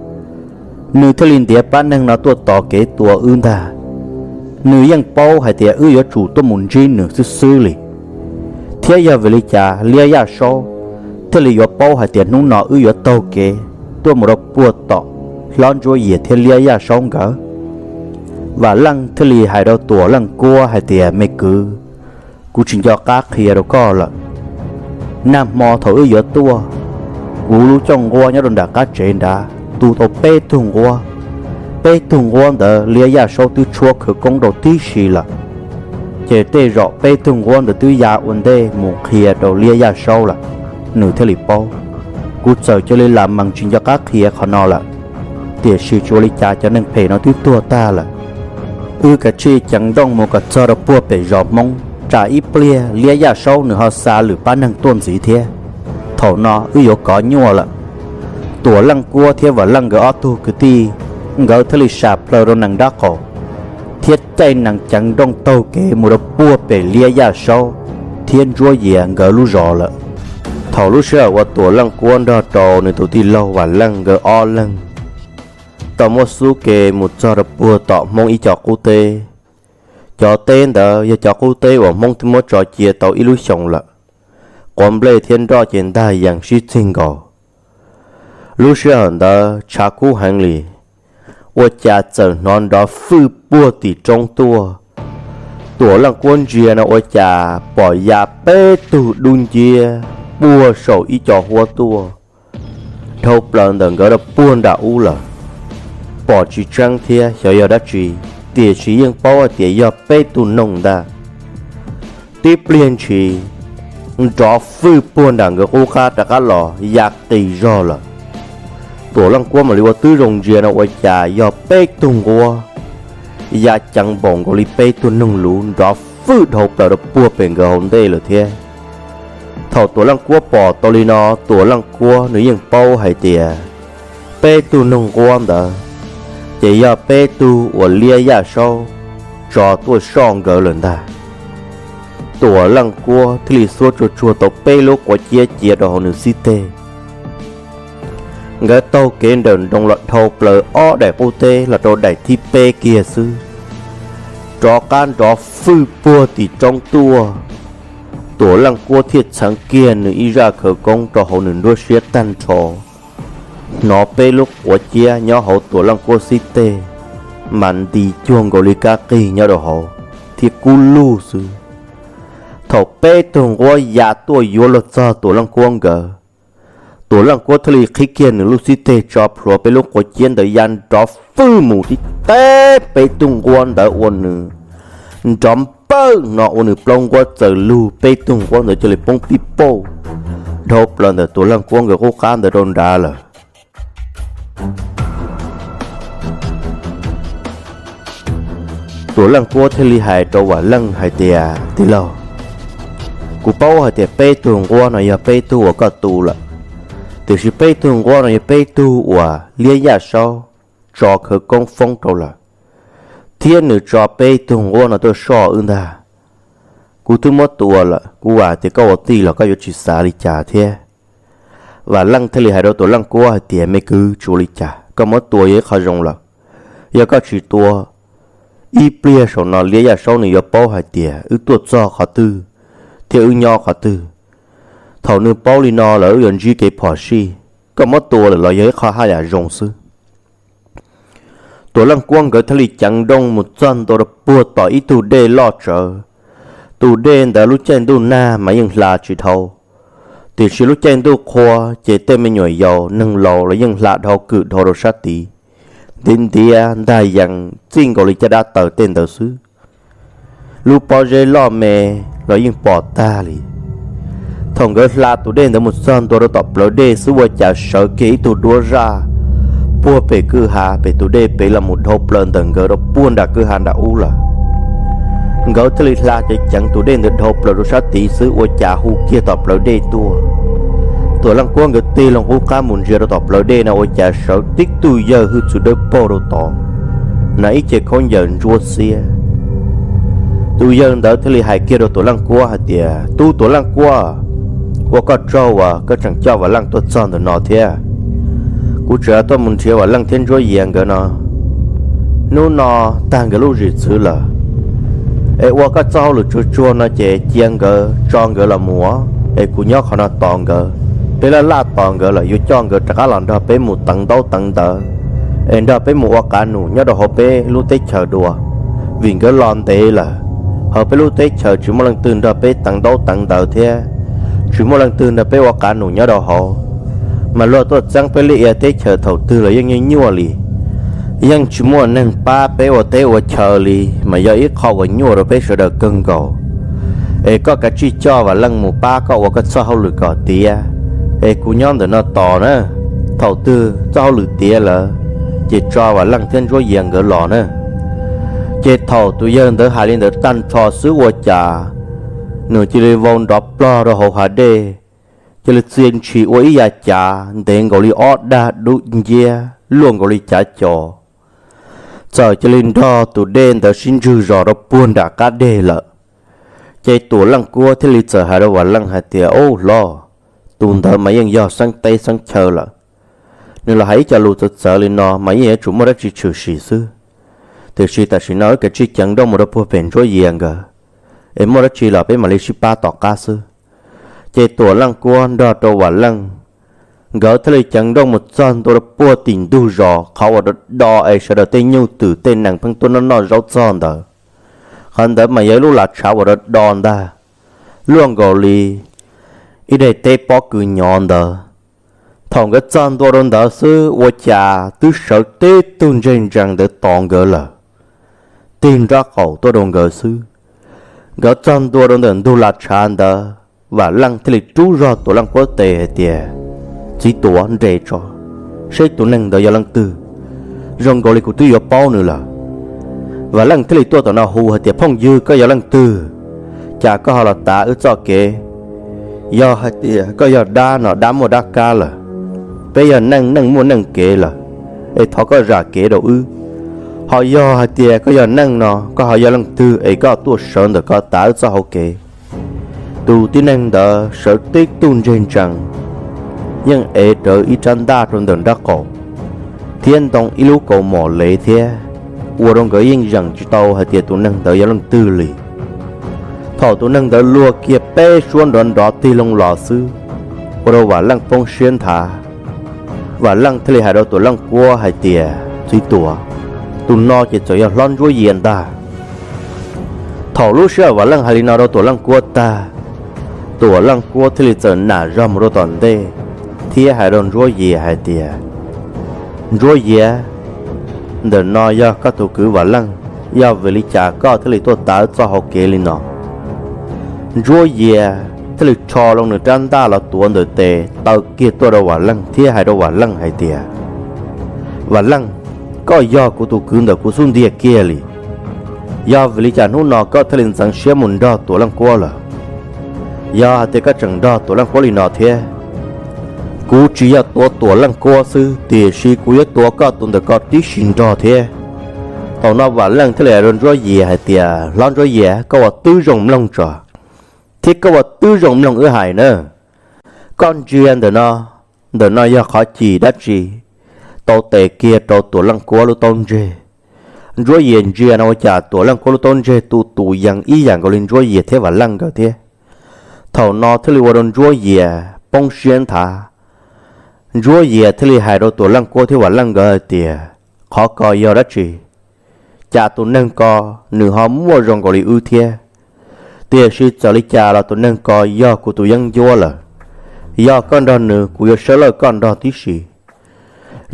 Nws thiaj li ntiav pab neeg no tuaj tos kev tua wb ntag. Nws yeej paub hais tias wb yuav tsum tuaj mus ntsib nws xwb xwb li, thiab yog vim li cas Liab Yaj Saub thiaj li yuav paub hais tias hnub no wb yuav taug kev tuaj mus rau puag tom hlob Ntsuab Yias thiab Liab Yaj Saub nkawd? Vam Leej thiaj li hais rau Tuam Leej Kuab hais tias, Me kwv, kuv tsis nco qab qhia rau koj lawm. Nag hmo thaum wb yuav tuaj, kuv lub caij nquab nyob rau nram qab tsev nrad tu tau peb tug nquab. Peb tug nquab ntawd Liab Yaj Saub twb tshuab khawv koob rau tib si lawm, ces tej zaum peb tug nquab ntawd twb ya ua ntej mus qhia rau Liab Yaj Saub lawm, nws thiaj li paub. Kuv txawm cia li lam mees tsis nco qab qhia qhov no lawm, tiam sis tsis ua li cas, cov neeg phem no twb tuag tag lawm. Wb kav tsij ceev nrooj mus kom txog rau puag pem zos Hmoob, tsam ib pliag Liab Yaj Saub nws ho xa lwm pab neeg tuaj ntxiv thiab, thaum no wb yuav kov nyuaj lawm. Tuam Leej Kuab thiab Vam Leej nkawd ob tug kwv tij, nkawd thiaj li sam plaws rau nees nrab qaum, thiab caij nees ceev nrooj taug kev mus rau puag pem Liab Yaj Saub thiab Ntsuab Yias nkawd lub zos lawm. Thaum lub sij hawm uas Tuam Leej Kuab nrog rau nws tus tij laug Vam Leej nkawd ob leeg tau muab xub ke mus txog rau puag tom Hmoob ib co qub teb. Cov teb ntawd yog cov qub teb uas Hmoob twb muab tso cia tau ib lub xyoos lawm, quav nplej thiab nroj ces ntag yees sib txig nkaus. Lub sij hawm ntawd tshav kub heev li, ua cas txawm hnov nrov fwj puag tim roob tuaj. Tuam Leej Kuab ntsia no ua cas pom ya peb tug dub nciab puag saum ib co huab tuaj, dhau plaws ntawm nkawd rau puag nram ub lawm. Pom tsis tseeb thiab xyov yog dab tsi, tiam sis yeej paub hais tias yog peb tug noog ntag. Tib pliag ntshis, nrov fwj puag nram nkawd qub qab rov qab los ya qis zog lawm. Tuam Leej Kuab mam li ua tib zoo ntsia no ua cas yog peb tug nquab ya ceev npaum nkaus li peb tug noog luv nrov fwj dhau plaws rau puag pem nkawd hauv ntej lawm thiab. Thaum Tuam Leej Kuab pom tau li no, Tuam Leej Kuab nws yeej paub hais tias peb tug noog nquab ntawd ces yog peb tug uas Liab Yaj Saub tso tuaj soj nkawd lawm ntag. Tuam Leej Kuab thiaj li xuab tsuag tsuag tau peb lub quav ciab cia rau hauv nws xib teg. Nkawd taug kev nrawm nroos los dhau plaws ob daim qub teb los rau daim thib peb kiag xwb, rov qab nrov fwj puag tim roob tuaj. Tuam Leej Kuab thiaj txheev kiag nws ib zaj khawv koob rau hauv nws nruab siab tag nrho, hnov peb lub quav ciab nyob hauv Tuam Leej Kuab xib teg mas nti cuag nkaus li kab qig nyob rau hauv thiab kub lug xwb. Thaum peb tug nquab ya tuaj yuav luag txog Tuam Leej Kuab nkawd, Tuam Leej Kuab thiaj li qhib kiag nws lub xib teg tso plhuav peb lub quav ciab ntawd ya nrov fwj mus tib teb peb tug nquab ntawd ua nws nrov npawj no ua nws plaub nquab txawm lug, peb tug nquab ntawd cia li poob pib pauj dhau plaws ntawm Tuam Leej Kuab nkawd qub qab ntawd rau nrad lawm. Tuam Leej Kuab thiaj li hais rau Vam Leej hais tias, Tij laug, kuv paub hais tias peb tug nquab no yog peb tug uas koj tu lawm, tiam sis peb tug nquab no yog peb tug uas Liab Yaj Saub tso khawv koob foob rau lawm. thiab nws tso peb tug nquab no tuaj soj wb ntag. Kuv twb muab tua lawm, kuv vam tias koj ua tij los koj yuav tsis xav li cas thiab. Vam Leej thiaj li hais rau Tuam Leej Kuab hais tias, me kwv, tsis ua li cas, koj muab tua yog ib qho zoo lawm. Yog koj tsis tua, ib pliag saum no Liab Yaj Saub nws yuav paub hais tias wb tuaj txog qhov twg thiab wb nyob qhov twg. Thaum nws paub li no lawm wb yuav ntsib kev phom sij. Koj muab tua lawm los yog ib qho haj yam zoo xwb. Tuam Leej Kuab nkawd thiaj li ceev nrooj mus txog ntua rau puag tom ib tug dej loj tsawv. Tus dej ntawd lub caij ntuj nag mas yeej hla tsis dhau, tiam sis lub caij ntuj qhua ces tej me nyuam yaus neeg laus los yeej hla dhau kwm dhau rau sab tid, ntiav ntiav ntag yees txij nkaus li caj dab taws tej ntawd xwb. Lub pob zeb loj me los yeej pom tag li. Thaum nkawd hla tus dej ntawd mus txog ntua rau tom plawv dej xwb ua cas sawv kiag ib tug duab zaj puag pem kwj ha pem tus dej pem los mus dhau plaws ntawm nkawd rau puag nram kwj ha nram ub lawm. Nkawd thiaj li hla ceev ceev tus dej ntawd dhau plaws rau sab tid xwb ua cas hu kiag tom plawv dej tuaj. Tuam Leej Kuab nkawd tig loo qub qab mus ntsia rau tom plawv dej no ua cas sawv tib tug yawg hwj txwv dawb paug rau tod, hnav ib ce khaub ncaws ntsuab xiab. Tus yawg ntawd thiaj li hais kiag rau Tuam Leej Kuab hais tias, tub Tuam Leej Kuab, ua koj tsaug uas koj tseem coj Vam Leej tuaj txog ntawm no thiab. Kuv tseem tuaj mus nrhiav Vam Leej thiab Ntsuab Yias nkawd no. Hnub no tag nkawd lub zim txwv lawm, es ua koj txoj hauj lwm tsuag tsuag no ces cia nkawd tso nkawd los mus, es kuv nyob qhov no tos nkawd. Peb laj laj tos nkawd lawm yuav coj nkawd rov qab los nrog peb mus teev ntaub teev ntawv, es nrog peb mus ua qav num nyob rau hauv peb lub teb chaws dua, vim nkawd los ntev lawm. Hauv peb lub teb chaws tsis muaj leej twg nrog peb teev ntaub teev ntawv thiab tsis muaj leej twg nrog peb ua qav num nyob rau hauv. Mas luag tuaj txeeb peb lub ia teb chaws thaum twg los yeej nyuaj nyuaj li, yeej tsis muaj neeg pab peb ua teb ua chaw li, mas yog ib qho uas nyuaj rau peb sawv daws kawg nkaus. Es koj kav tsij coj Vam Leej mus pab koj ua koj txoj hauj lwm kom tiav, es kuv nyob ntawm no tos na. Thaum twg txoj hauj lwm tiav lawm, ces tso Vam Leej thiab Ntsuab Yias nkawd los na. Ces thaum tus yawg ntawd hais li ntawd tag nrho xwb ua cas nws cia li vau nrov plog rau hauv hav dej, cia li txia ntshis ua ib yav cav ntev nkaus li ob dag dub nciab luaj nkaus li cav co, txawm cia li nrog tus dej ntawd sib ntswg zos rau puag nram qab deg lawm. Ces Tuam Leej Kuab thiaj li txawm hais rau Vam Leej hais tias, ub hlob, tus ntawd mas yeej yog xeeb teb xeeb chaw lawm. Nws los hais ib co lus txawv txawv li no mas yeej yuav tsum muaj dab tsi tshwm sim xwb. Tiam sis tam sim no wb kav tsij ceev nrooj mus rau puag pem Ntsuab Yias nkawd, es muaj dab tsi los peb mam li sib pab tom qab xwb. Ces Tuam Leej Kuab nrog rau Vam Leej nkawd thiaj li ceev nrooj mus txog ntua rau puag tim ntug zos qhov uas do do es sawv daws tej nyuj twm tej nees pheej tuaj noj noj zaub txog ntawd. Qhov ntawd mas yog ib lub lav tshav uas do do ntag, luaj nkaus li ib daim teb pob kws nyov ntawd. Thaum nkawd txog ntua rau ntawd xwb ua cas twb sawv tib tug ntseg ntsees ntawd tos nkawd lawm, tig nrab qaum tuaj rau nkawd xwb. Nkawd txog ntua rau ntawm ntug lav tshav ntawd, Vam Leej thiaj li rub zog Tuam Leej Kuab tes hais tias, txiv tuam, nres tso, seb tus neeg ntawd yog leej twg, zoo nkaus li kuv twb yuav paub nws lawm. Vam Leej thiaj li tuaj tom no hu hais tias, phooj ywg, koj yog leej twg? Cas koj ho los tav wb txoj kev? Yog hais tias koj yog dab no dab muaj dab kab lawm, peb yog neej neej muaj neej kev lawm, es thov koj zam kev rau wb. Ho yog hais tias koj yog neej no koj ho yog leej twg es koj tuaj sawv ntawm ko tav wb txoj hau kev? Tus tib neeg ntawd sawv tib tug ntseg ntsees, yeej ev rawv ib rab ntaj rau ntawm nrab qaum, thiab ntoo ib lub kaus mom lev thiab, ua rau nkawd yeej zeem tsis tau hais tias tus neeg ntawd yog leej twg li. Thaum tus neeg ntawd luag kiag peb suab nrov nrov tig loo los xwb, ua rau Vam Leej poob siab nthav. Vam Leej thiaj li hais rau Tuam Leej Kuab hais tias, txiv tuam, tus no ces txawm yog hlob Ntsuab Yias ntag. Thaum lub sij hawm Vam Leej hais li no rau Tuam Leej Kuab tag, Tuam Leej Kuab thiaj li txawm nam zog mus rau tom ntej thiab hais rau Ntsuab Yias hais tias, Ntsuab Yias, ntawm no yog koj tus kwv Vam Leej, yog vim li cas koj thiaj li tuaj tav wb txoj hau kev li no? Ntsuab Yias thiaj li rho loo nws rab ntaj los tuav ntawm tes taw kiag tuaj rau Vam Leej thiab hais rau Vam Leej hais tias, Vam Leej, koj yog kuv tus kwv ntawm kuv xub ntiag kiag li. Yog vim li cas hnub no koj thiaj li ntxeev siab mus nrog Tuam Leej Kuab lawm? Yog hais tias koj tseem nrog Tuam Leej Kuab li no thiab, kuv tsis yog tuav Tuam Leej Kuab xwb, tiam sis kuv yuav tuav koj tus ntawm ko tib si nrog thiab. Thaum no Vam Leej thiaj li hais rau Ntsuab Yias hais tias, Hlob Ntsuab Yias, koj ua tib zoo mloog tso, thiab koj ua tib zoo mloog wb hais na. Koj ntsia ntawm no, ntawm no yog qhov cim dab tsi tau tes kiag rau Tuam Leej Kuab lub taub ntseg? Ntsuab Yias ntsia no ua cas Tuam Leej Kuab lub taub ntseg tu tus yees ib yam nkaus li Ntsuab Yias thiab Vam Leej nkawd thiab. Thaum no thiaj li ua rau Ntsuab Yias poob siab nthav. Ntsuab Yias thiaj li hais rau Tuam Leej Kuab thiab Vam Leej nkawd hais tias, Qhov ko yog dab tsi? Cas tus neeg ko nws ho muaj zoo nkaus li wb thiab? Tiam sis txawm li cas los tus neeg ko yog kuv tus yeeb ncuab lawm. Yog koj nrog nws, kuv yuav sawv lawj koj nrog tib si.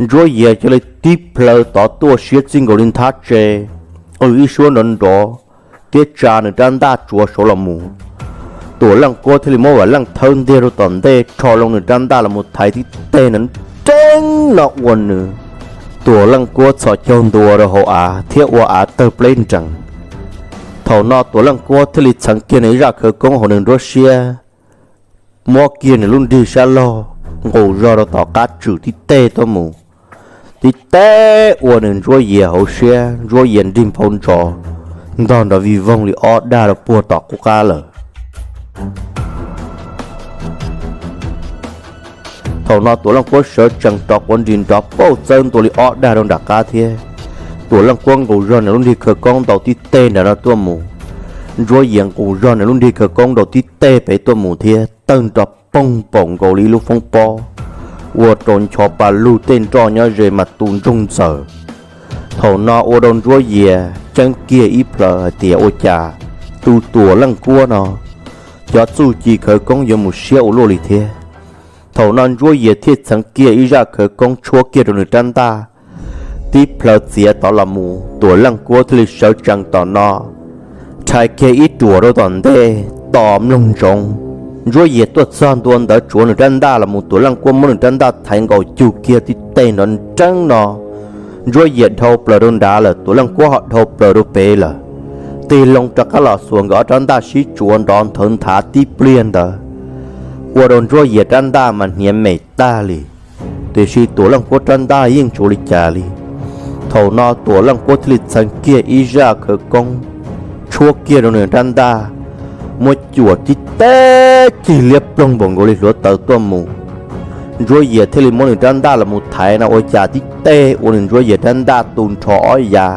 Ntsuab Yias cia li tib plhaw tod tuaj siab txij nkaus li nthab tse, qw ib suab nrov nrov, thiab tsa nws rab ntaj tsuav saud los mus. Tuam Leej Kuab thiaj li muab Vam Leej thawb ntiag rau tom ntej, rho loo nws rab ntaj los mus thaiv tib teg nrov nreeb no ua nws Tuam Leej Kuab txhos caug ntua rau hauv av thiab ua av tawg pleb nrees. Thaum no Tuam Leej Kuab thiaj li txheev kiag nws ib zaj khawv koob hauv nws nruab siab, muab kiag nws lub nrig sab laug nqus zog rau tom qab tswm tib teg tuaj mus, tib teg ua nws Ntsuab Yias hauv siab, Ntsuab Yias nrig nphau ntsos ntog nrov vij voog li ob dag rau puag tom qub qab lawm. Thaum no Tuam Leej Kuab sawv tsees rov quav nris nrov pauj txawb ntua li ob dag rau nram qab thiab. Tuam Leej Kuab nqus zog nws lub nrig khawv koob ntaus tib teg nram no tuaj mus. Ntsuab Yias nqus zog nws lub nrig khawv koob ntaus tib teg pem tuaj mus thiab tawg nrov poog paum nkaus li ib lub foob pob, ua rau ncho pa lug tej nroj nyob ze mas tu ntsoog ntxaws. Thaum no ua rau Ntsuab Yias ceeb kiag ib plhaw hais tias, Ua cas tus Tuam Leej Kuab no cov txuj ci khawv koob yuav mus siab ua luaj li thiab? Thaum no Ntsuab Yias thiaj txheev kiag ib zaj khawv koob tshuab kiag rau nws rab ntaj, tib plhaw txiav tod los mus. Tuam Leej Kuab thiaj li sawv tsees tom no, rhais kiag ib ruam rau tom ntej tos mloog ntsoov. Ntsuab Yias tuaj txog ntua ntawd tsuav nws rab ntaj los mus, Tuam Leej Kuab muab nws rab ntaj thaiv nkaus cug kiag tib teg nrov nreeb no. Ntsuab Yias dhau plaws rau nrad lawm, Tuam Leej Kuab ho dhau plaws rau pem lawm. Tig loo rov qab los xuas nkawd ob rab ntaj sib tsuav nrov nthawv nthav tib pliag ntawd, ua rau Ntsuab Yias rab ntaj mas hniav mem tag li. Tiam sis Tuam Leej Kuab rab ntaj yeej tsis ua li cas li. Thaum no Tuam Leej Kuab thiaj li txheev kiag ib zaj khawv koob tshuab kiag rau nws rab ntaj, muab cuam tib teg cig liab ploog npaum nkaus li hluav taws tuaj mus. Ntsuab Yias thiaj li muab nws rab ntaj los mus thaiv no ua cas tib teg ua nws Ntsuab Yias rab ntaj tu nrho ob yav.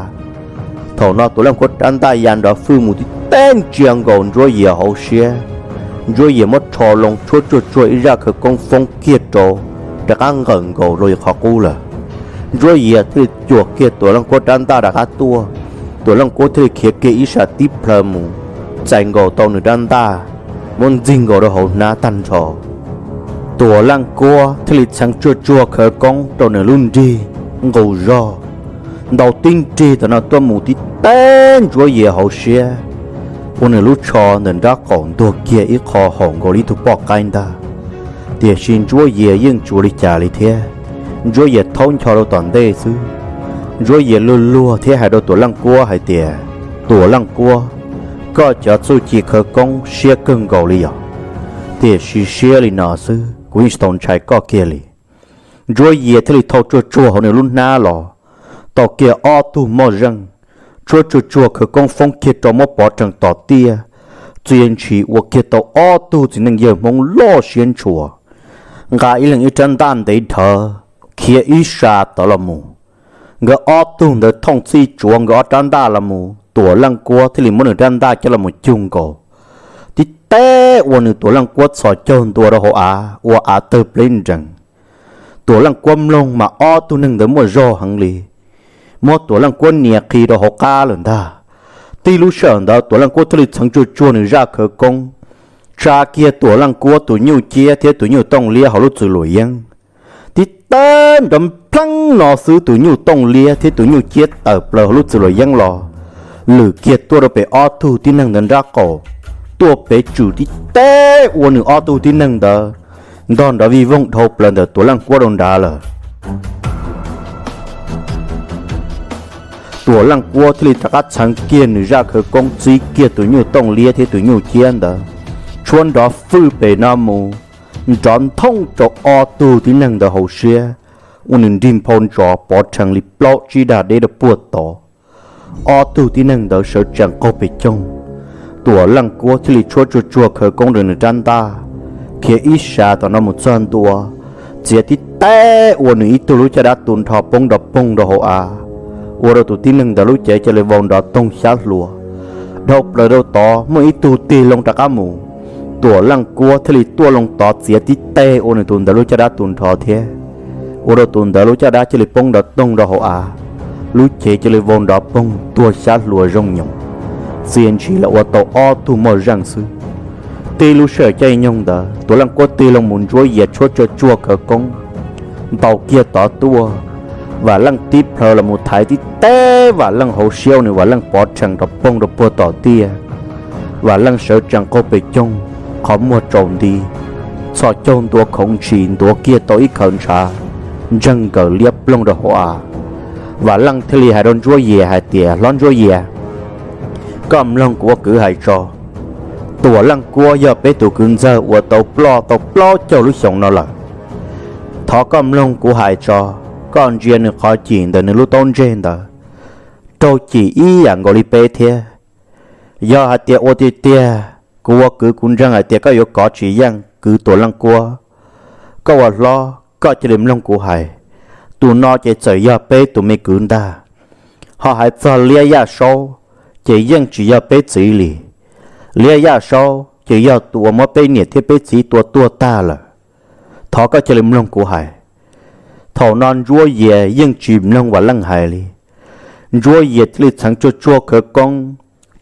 Thaum no Tuam Leej Kuab rab ntaj ya nrov fwj mus tib teg ntsia nkaus Ntsuab Yias hauv siab. Ntsuab Yias muab rho loo tshuab tsuag tsuag ib zaj khawv koob foob kiag rau, rov qab nqawm nkaus rau qhov qub lawm. Ntsuab Yias thiaj li cuam kiag Tuam Leej Kuab rab ntaj rov qab tuaj. Tuam Leej Kuab thiaj li khiav kiag ib sab tib plhaw mus, txais nkaus tau nws rab ntaj, muab ntxig nkaus rau hauv hnab tag nrho. Tuam Leej Kuab thiaj li txheev tsuag tsuag khawv koob rau nws lub nrig nqus zog, ntaus tib nrig tam no tuaj mus tib teg Ntsuab Yias hauv siab, ua nws lub tsho ntawm nrab qaum ntuag kiag ib qho haum nkaus li ib tug poj qaib ntag. Tiam sis Ntsuab Yias yeej tsis ua li cas li thiab. Ntsuab Yias thaub ncho rau tom ntej xwb. Ntsuab Yias luag luag thiab hais rau Tuam Leej Kuab hais tias, Tuam Leej Kuab, koj cov txuj ci khawv koob siab kawg nkaus li yog, tiam sis siab li no xwb kuv yeej tsis tau ntshai koj kiag li. Ntsuab Yias thiaj li thau tsuag tsuag hauv nws lub hnab los, tau kiag ob tug moj zeej, tshuab tsuag tsuag khawv koob foob kiag rau muab pov rhees tom tiaj, txia ntshis ua kiag tau ob tug txiv neej yawg Hmoob loj siab ntshua, nqa ib leeg ib rab ntaj ntev dhawv, khiav ib sab tod los mus. Nkawd ob tug ntawd thooj txij tsuav nkawd ob rab ntaj los mus, Tuam Leej Kuab thiaj li muab nws rab ntaj coj los mus cug nkaus, tib teg ua nws Tuam Leej Kuab txhos caug ntua rau hauv av ua av tawg pleb nrees. Tuam Leej Kuab mloog mas ob tug neeg ntawd muaj zog heev li, muab Tuam Leej Kuab nias qhi rau hauv qab lawm ntag. Tib lub sij hawm ntawd Tuam Leej Kuab thiaj li txheev tsuag tsuag nws zaj khawv koob, tsa kiag Tuam Leej Kuab tus nyuj ciab thiab tus nyuj tooj liab hauv lub txwm luam yeeb. Tib teg nrov npleeb no xwb tus nyuj tooj liab thiab tus nyuj ciab tawm plaws hauv lub txwm luam yeeb los, lwm kiag tuaj rau pem ob tug tib neeg ntawd nrab qaum, tuaj pem tswm tib teg ua nws ob tug tib neeg ntawd ntog nrov vij voog dhau plaws ntawm Tuam Leej Kuab rau nrad lawm. Tuam Leej Kuab thiaj li rov qab txheev kiag nws zaj khawv koob txib kiag tus nyuj tooj liab thiab tus nyuj ciab ntawd, tshuab nrov fwj pem no mus, nrov nthooj rau ob tug tib neeg ntawd hauv siab, ua nws nrig nphau ntsos pov rhees li plaub tsib dag deb rau puag tod. ob tug tib neeg ntawd sawv tsees qaug pes coog. Tuam Leej Kuab thiaj li tshuab tsuag tsuag khawv koob rau nws rab ntaj, khiav ib sab tom no mus txog ntua, txiav tib teg ua nws ib tug lub caj dab tu nrho poob nrov poog rau hauv av, ua rau tus tib neeg ntawd lub cev cia li vau nrov toog xyab hluas. Dhau plaws rau tod muaj ib tug tig loo rov qab mus, Tuam Leej Kuab thiaj li tuaj loo tod txiav tib teg ua nws tus ntawd lub caj dab tu nrho thiab, ua rau tus ntawd lub caj dab cia li poob nrov toog rau hauv av, lub cev cia li vau nrov poog tuag xyab hluas zoo nyoos, txia ntshis los ua tau ob tug moj zeej xwb. Tib lub sij hawm caij nyoog ntawd Tuam Leej Kuab tig loo mus, Ntsuab Yias tshuab tsuag tsuag khawv koob ntaus kiag tod tuaj. Vam Leej tib plhaw los mus thaiv tib teg Vam Leej hauv siab ua nws Vam Leej pov rhees rov poog rau puag tom tiaj. Vam Leej sawv tsees qaug pes coog, qhov muag tsaus nti, txhos caug ntua khoov ntshis ntuav kiag tau ib khawv ntshav ntseeg nkaws liab ploog rau hauv av. Vam Leej thiaj li hais rau Ntsuab Yias hais tias, Hlob Ntsuab Yias, koj mloog kuv ua kwv hais tso. Tuam Leej Kuab yog peb tus kwv ntxawg uas tau ploj tau plaub caug lub xyoo no lawm. Thov koj mloog kuv hais tso, koj ntsia nws qhov cim ntawm nws lub taub ntseg ntawd, raug cim ib yam nkaus li peb thiab. Yog hais tias ua tiag tiag kuv ua kwv kuv ntseeg hais tias koj yuav kov tsis yeej kwv Tuam Leej Kuab. Koj ua hlob koj cia li mloog kuv hais, tus no ces txawm yog peb tus me kwv ntag. Ho hais txog Liab Yaj Saub, ces yeej tsis yog peb txiv li. Liab Yaj Saub ces yog tus uas muab peb niam thiab peb txiv tua tuag tag lawm. Thov koj cia li mloog kuv hais. Thaum no Ntsuab Yias yeej tsis mloog Vam Leej hais li. Ntsuab Yias thiaj li txheev tsuag tsuag khawv koob,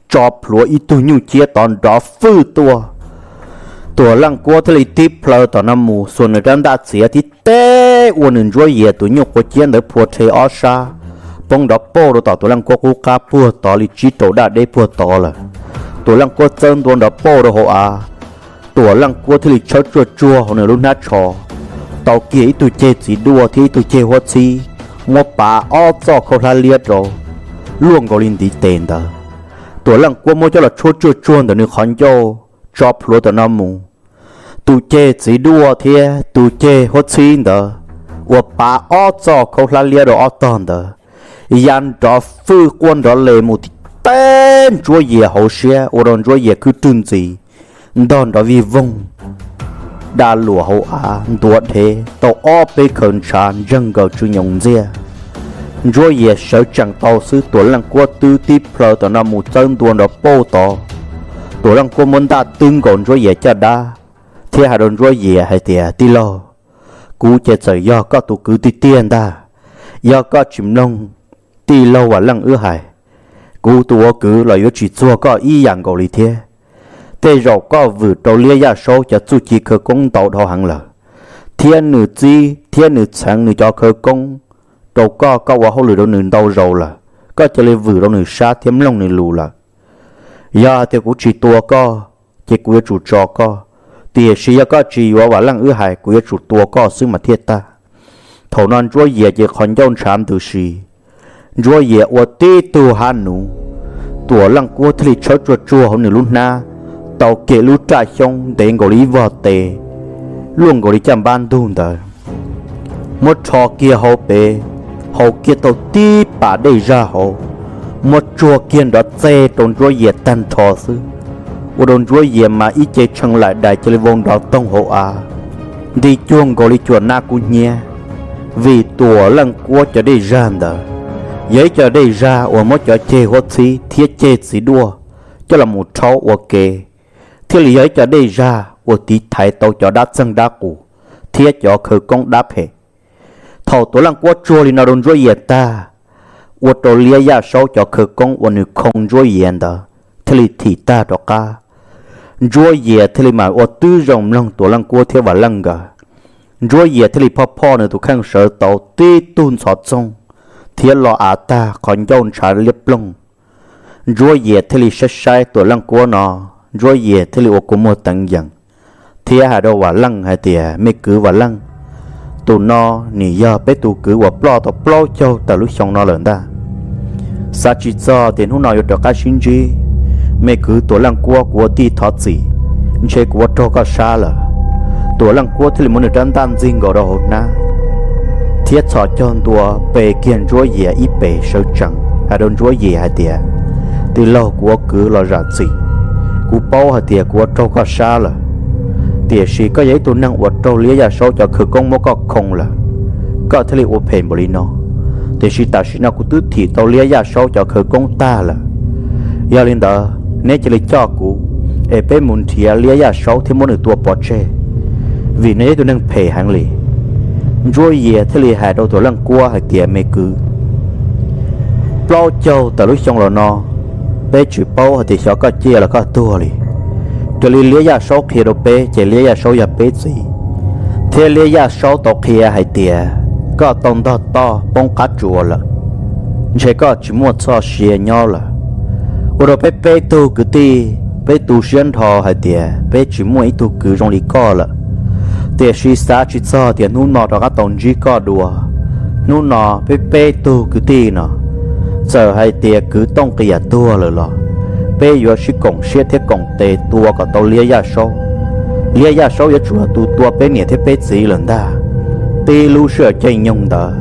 tso plhuav ib tug nyuj ciab tod nrov fwj tuaj. Tuam Leej Kuab thiaj li tib plhaw tom no mus xuas nws rab ntaj txiav tib teg ua nws Ntsuab Yias tus nyuj quav ciab ntawd phua rhe ob sab, poob nrov pauj rau tom Tuam Leej Kuab qub qab puag tod li tsib rau daj deb puag tod lawm. Tuam Leej Kuab txawb ntua nrov pauj rau hauv av. Tuam Leej Kuab thiaj li tshawb tsuag tsuag hauv nws lub hnab tsho, tau kiag ib tug ceg txiv duaj thiab ib tug ceg huab txhib, muab pav ob txoj khaub hlab liab rau, luaj nkaus li ntiv tes ntawd. Tuam Leej Kuab muab coj los tshuab tsuag tsuag ntawm nws qhov ncauj, tso plhuav tom no mus. Tus ceg txiv duaj thiab tus ceg huab txhib ntawd uas pav ob txoj khaub hlab liab rau ob tog ntawd, ya nrov fwj quaj nrov le mus tib teg Ntsuab Yias hauv siab ua rau Ntsuab Yias khwb rwg ntxiv, ntog nrov vij voog, da luam hauv av ntuav dhev tau ob peb khawv ntshav ntseeg nkaws tsw nyoos ntxiag. Ntsuab Yias sawv tsees tau xwb Tuam Leej Kuab twb tib plhaw tom no mus txawb ntua nrov pauj tod. Tuam Leej Kuab muab ntaj twb nkaus Ntsuab Yias caj dab thiab hais rau Ntsuab Yias hais tias, Tij laug, kuv ces txawm yog koj tus kwv tiag tiag ntag. Yog koj tsis mloog tij laug Vam Leej wb hais, kuv tus ua kwv los yuav tsis txuag koj ib yam nkaus li thiab. Tej zaum koj vwm rau Liab Yaj Saub cov txuj ci khawv koob ntau dhau heev lawm, thiab nws txib thiab nws txheev nws cov khawv koob rau koj, koj ua hauj lwm rau nws ntau zaus lawm, koj cia li vwm rau nws sab thiab mloog nws lus lawm. Yog hais tias kuv tsis tua koj, ces kuv yuav tsum tso koj, tiam sis yog koj tsis yuav Vam Leej wb hais, kuv yuav tsum tua koj xwb mas thiaj tag. Thaum no Ntsuab Yias ces qhov ncauj ntshav ntws si, Ntsuab Yias ua tib tug hab nuv. Tuam Leej Kuab thiaj li tshawb tsuag tsuag hauv nws lub hnab, tau kiag lub raj xyoob ntev nkaus li ib vog tes, luaj nkaus li caj npab ntug ntawd, muab rho kiag hauv pes, haus kiag tau tib pas dej zaj hauv, muab tsuag kiag nrov txeg rau Ntsuab Yias tag nrho xwb, ua rau Ntsuab Yias mas ib ce tshee laim dais cia li vau nrov toog hauv av, nti cuag nkaus li cua nab kub hnyiab. Vim Tuam Leej Kuab cov dej zaj ntawd yog ib co dej zaj uas muab cov ceg huab txhib thiab ceg txiv duaj coj los mus rhaub ua ke, thiaj li yog ib co dej zaj uas tiv thaiv tau cov dab txeeg dab qus thiab cov khawv koob dab phem. Thaum Tuam Leej Kuab tsuag li no rau Ntsuab Yias tag, ua rau Liab Yaj Saub cov khawv koob uas nws khoo Ntsuab Yias ntawd thiaj li thim tag rov qab. Ntsuab Yias thiaj li mam ua tib zoo mloog Tuam Leej Kuab thiab Vam Leej nkawd. Ntsuab Yias thiaj li phoj phoj nws tus kheej sawv tau tib tug ntxhov txoog thiab lo av tag qhov ncauj ntshav liab ploog. Ntsuab Yias thiaj li saib saib Tuam Leej Kuab no, Ntsuab Yias thiaj li ua kua muag teev yees thiab hais rau Vam Leej hais tias, Me kwv Vam Leej, tus no nws yog peb tus kwv uas ploj tau plaub caug tawm lub xyoo no lawm ntag. Xav tsis txog tias hnub no yuav rov qab sib ntsib. Me kwv Tuam Leej Kuab, kuv ua tij thov txim, ntshe kuv ua raug koj sab lawm. Tuam Leej Kuab thiaj li muab nws rab ntaj ntxig nkaus rau hauv hnab thiab txhos caug ntua pe kiag Ntsuab Yias ib pes sawv tsees. hais rau Ntsuab Yias hais tias, tij laug, kuv ua kwv los zam txim, kuv paub hais tias kuv ua raug koj sab lawm, tiam sis koj yog ib tug neeg uas raug Liab Yaj Saub cov khawv koob muab koj khoo lawm, koj thiaj li ua phem npaum li no. Tiam sis tam sim no kuv twb thim tau Liab Yaj Saub cov khawv koob tag lawm. Yog li ntawd neb cia li coj kuv es peb mus nrhiav Liab Yaj Saub thiab muab nws tua pov tseg, vim nws yog ib tug neeg phem heev li. Ntsuab Yias thiaj li hais rau Tuam Leej Kuab hais tias, me kwv, plaub caug tawm lub xyoo los no peb tsis paub hais tias xyov koj ciaj los koj tuag li. Raws li Liab Yaj Saub qhia rau peb ces Liab Yaj Saub yog peb txiv, thiab Liab Yaj Saub tau qhia hais tias koj tau ntog toj poob qab tsuas lawm, ntshe koj tsis muaj txoj sia nyob lawm. Ua rau peb peb tug kwv tij peb tu siab nrho hais tias peb tsis muaj ib tug kwv zoo li koj lawm. Tiam sis xav tsis txog tias hnub no rov qab tau ntsib koj dua. Hnub no peb peb tug kwv tij no, txawm hais tias kwv Tooj Qias tuag lawm los peb yuav sib koom siab thiab koom tes tua kom tau Liab Yaj Saub. Liab Yaj Saub yuav tsum yog tus tua peb niam thiab peb txiv lawm ntag. Tib lub sij hawm caij nyoog ntawd,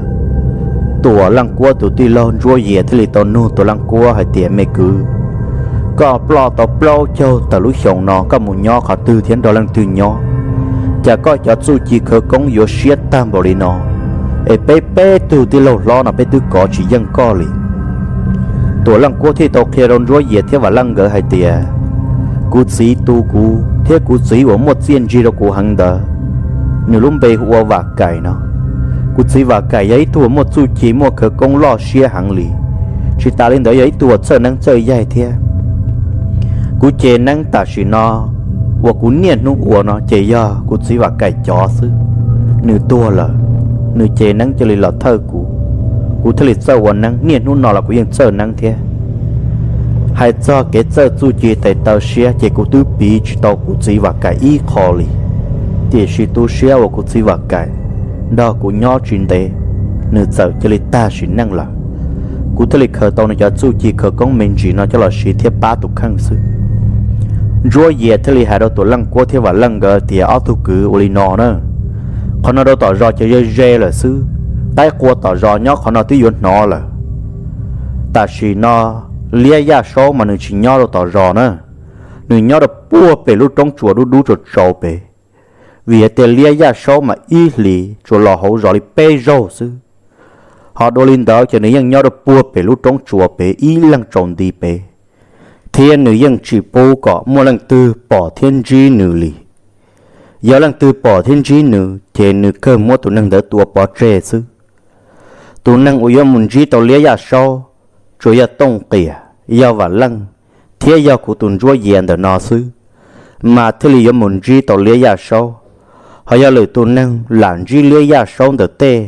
Tuam Leej Kuab tus tij laug Ntsuab Yias thiaj li tau nug Tuam Leej Kuab hais tias, me kwv, koj ploj tau plaub caug tawm lub xyoos no koj mus nyob qhov twg thiab nrog leej twg nyob, cas koj cov txuj ci khawv koob yuav siab tag npaum li no, es peb peb tug tij laug hlob no peb twb kov tsis yeej koj li. Tuam Leej Kuab thiaj tau qhia rau Ntsuab Yias thiab Vam Leej nkawd hais tias, kuv txiv tu kuv thiab kuv txiv uas muaj txiaj ntsig rau kuv heev ntawd, nws lub npe hu ua Vam Kaim no. Kuv txiv Vam Kaim yog ib tug uas muaj txuj ci muaj khawv koob loj siab heev li, tsis tas li ntawd yog ib tug uas txawj neeb txawj yaig thiab. Kuv cev neeb tam sim no uas kuv niaj hnub ua no ces yog kuv txiv Vam Kaim cov xwb. Nws tuag lawm, nws cev neeb cia li los thawj kuv, kuv thiaj li txawj ua neeb, niaj hnub no los kuv yeej txawj neeb thiab. Hais txog kev txawj txuj ci tes taw siab ces kuv twb piv tsis tau kuv txiv Vam Kaim ib qho li, tiam sis tu siab uas kuv txiv Vam Kaim nrog kuv nyob tsis ntev, nws txawm cia li tag sim neej lawm. Kuv thiaj li khaws tau nws cov txuj ci khawv koob me ntsis no coj los siv thiab pab tus kheej xwb. Ntsuab Yias thiaj li hais rau Tuam Leej Kuab thiab Vam Leej nkawd tias, ob tug kwv, ua li no na, qhov no rau tom zos ces ze ze lawm xwb, qaib qua tom zos nyob qhov no twb yuav hnov lawm. Tam sim no Liab Yaj Saub mas nws tsis nyob rau tom zos na, nws nyob rau puag pem lub roob tsuas dub dub tsaus tsaus pem, vim hais tias Liab Yaj Saub mas ib hlis tsuas los hauv zos li peb zaug xwb. Ho dua li ntawd ces nws yeej nyob rau puag pem lub roob tsuas pem ib leeg tsaus nti pem, thiab nws yeej tsis pub kom muaj leej twg pom thiab ntsib nws li. Yog leej twg pom thiab ntsib nws ces nws kawg muab tus neeg ntawd tua pov tseg xwb. Tus neeg uas yuav mus ntsib tau Liab Yaj Saub tsuas yog Tooj Qias, yog Vam Leej, thiab yog kuv tus Ntsuab Yias ntawm no xwb, mas thiaj li yuav mus ntsib tau Liab Yaj Saub. Ho yog lwm tus neeg lam ntsib Liab Yaj Saub ntawm tej,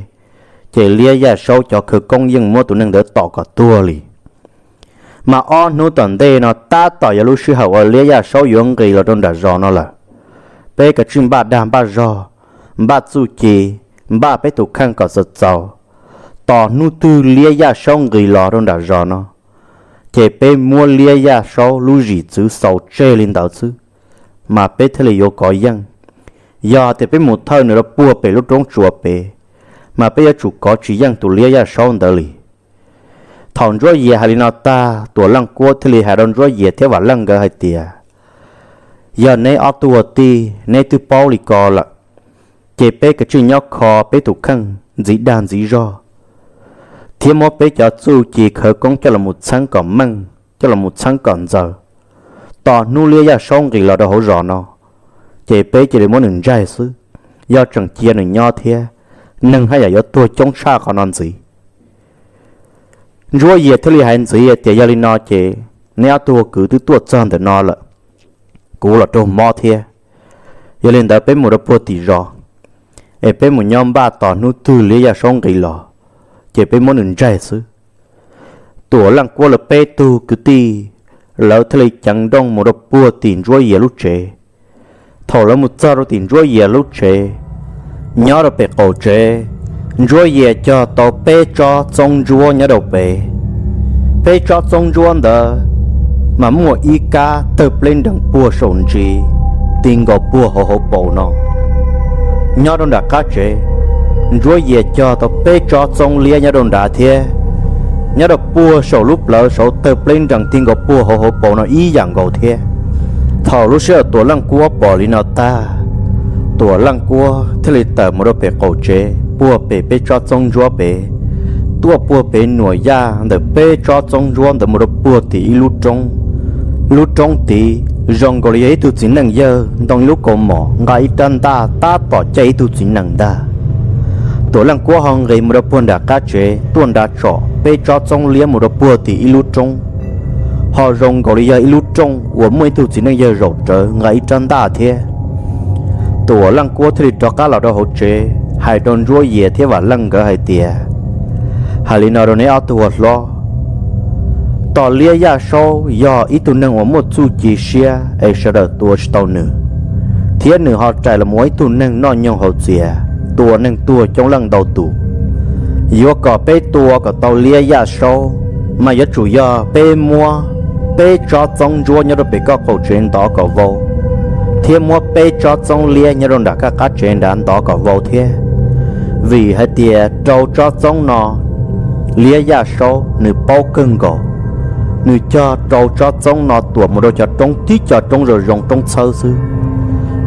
ces Liab Yaj Saub cov khawv koob yeej muab tus neeg ntawd tom kom tuag li. Mas ob hnub tom ntej no tab tom yog lub sij hawm uas Liab Yaj Saub yuav nqis los rau nram zos no lawm. Peb kav tsij npaj dag npaj zog, npaj txuj ci, npaj peb tus kheej kom txaus txaus. Tos hnub twg Liab Yaj Saub nqis los rau nram zos no, ces peb muab Liab Yaj Saub lub zim txwv xaus tseg li ntawd xwb, mas peb thiaj li yuav kov yeej. Yog tias peb mus thawj nws rau puag pem lub roob tsuas pem, mas peb yuav tsum kov tsis yeej tus Liab Yaj Saub ntawd li. Thaum Ntsuab Yias hais li no tag, Tuam Leej Kuab thiaj li hais rau Ntsuab Yias thiab Vam Leej nkawd hais tias, yog neb ob tug ua tij neb twb paub li ko lawm, ces peb kav tsij nyob kho peb tus kheej ntxiv dag ntxiv zog, thiab muab peb cov txuj ci khawv koob coj los mus txheeb kom meej, coj los mus txheeb kom ntxaws. Tos hnub Liab Yaj Saub nqis los rau hauv zos no, ces peb cia li muab nws ntsaig xwb. Yog tseem cia nws nyob thiab, neeg haj yam yuav tuag coob tshaj qhov no ntxiv. Ntsuab Yias thiaj li hais ntxiv tias, yog li no ces neb ob tug ua kwv twb tuaj txog ntawm no lawm, kuv los raug mob thiab. Yog li ntawd peb mus rau puag tim zos, es peb mus nyob npaj tos hnub twg Liab Yaj Saub nqis los, ces peb muab nws ntsaig xwb. Tuam Leej Kuab lawv peb tug kwv tij, lawv thiaj li ceev nrooj mus rau puag tim Ntsuab Yias lub tsev. Thaum lawv mus txog rau tim Ntsuab Yias lub tsev, nyob rau pem qaum tsev, Ntsuab Yias cog tau peb tsob txoob ntsuab nyob rau pem. Peb tsob txoob ntsuab ntawd mas muaj ib kab tawg pleb nrees puag saum ntsis, ti nkaus puag hauv hauv paus no. Nyob rau nram qab tsev, Ntsuab Yias cog tau peb tsob txoob liab nyob rau nrad thiab, nyob rau puag saum lub plawv saud tawg pleb nrees ti nkaus puag hauv hauv paus no ib yam nkaus thiab. Thaum lub sij hawm Tuam Leej Kuab pom li no tag, Tuam Leej Kuab thiaj li tawm mus rau pem qaum tsev puag pem peb tsob txoob ntsuab pem, tuaj puag pem nuam yaj ntawm peb tsob txoob ntsuab ntawd mus rau puag tim ib lub roob. Lub roob tid zoo nkaus li yog ib tug txiv neej yawg ntoo ib lub kaus mom nqa ib rab ntaj tab tom caij ib tug txiv nees ntag. Tuam Leej Kuab ho nqis mus rau puag nram qab tsev tuaj nrad tsom peb tsob txoob liab mus rau puag tim ib lub roob, ho zoo nkaus li yog ib lub rooj uas muaj ib tug txiv neej yawg zaum rawv nqa ib rab ntaj thiab. Tuam Leej Kuab thiaj li rov qab los rau hauv tsev hais rau Ntsuab Yias thiab Vam Leej nkawd hais tias, hais li no rau neb ob tug ua hlob, tos Liab Yaj Saub yog ib tug neeg uas muaj txuj ci siab es sawv daws tua tsis tau nws, thiab nws ho rais los mus ua ib tug neeg noj nyoog haus txias, tua neeg tuag coob leej ntau tus. Yuav kom peb tua kom tau Liab Yaj Saub, mas yuav tsum yog peb muab peb tsob txoob ntsuab nyob rau pem koj qaum tsev ntov kom vau, thiab muab peb tsob txoob liab nyob rau nram koj qab tsev nrad ntov kom vau thiab. Vim hais tias rau tsob txoob no Liab Yaj Saub nws paub kawg nkaus, nws cog rau tsob txoob no tuam mus rau cov roob tib co roob zoo zoo roob txhawb xwb,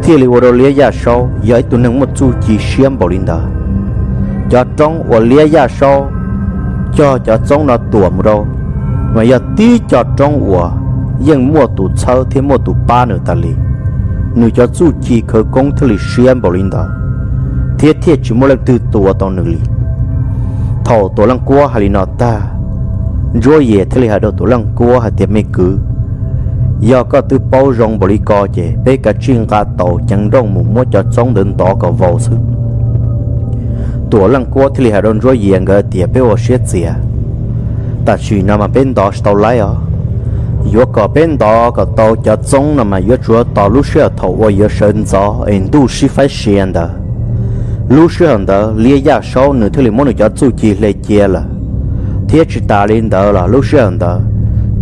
thiaj li ua rau Liab Yaj Saub yog ib tug neeg muaj txuj ci siab npaum li ntawd. Cov roob uas Liab Yaj Saub cog cov txoob no tuam mus rau, mas yog tib co roob uas yeej muaj tus txhawb thiab muaj tus pab nws tas li. Nws cov txuj ci khawv koob thiaj li siab npaum li ntawd, thiab thiaj tsis muaj leej twg tua tau nws li. Thaum Tuam Leej Kuab hais li no tag, Ntsuab Yias thiaj li hais rau Tuam Leej Kuab hais tias, me kwv, yog koj twb paub zoo npaum li ko ces peb kav tsij nqa taus ceev nrooj mus muab cov txoob ntawd ntov kom vau xwb. Tuam Leej Kuab thiaj li hais rau Ntsuab Yias nkawd tias, peb ua siab txias, tam sim no mas peb ntov tsis tau laib os. Yuav kom peb ntov kom tau cov txoob no mas yuav tsum tos lub sij hawm thaum uas yuav sawv ntxov es ntuj sib faib sia ntawd. Lub sij hawm ntawd Liab Yaj Saub nws thiaj li muab nws cov txuj ci hle cia lawm, thiab tsis tas li ntawd los lub sij hawm ntawd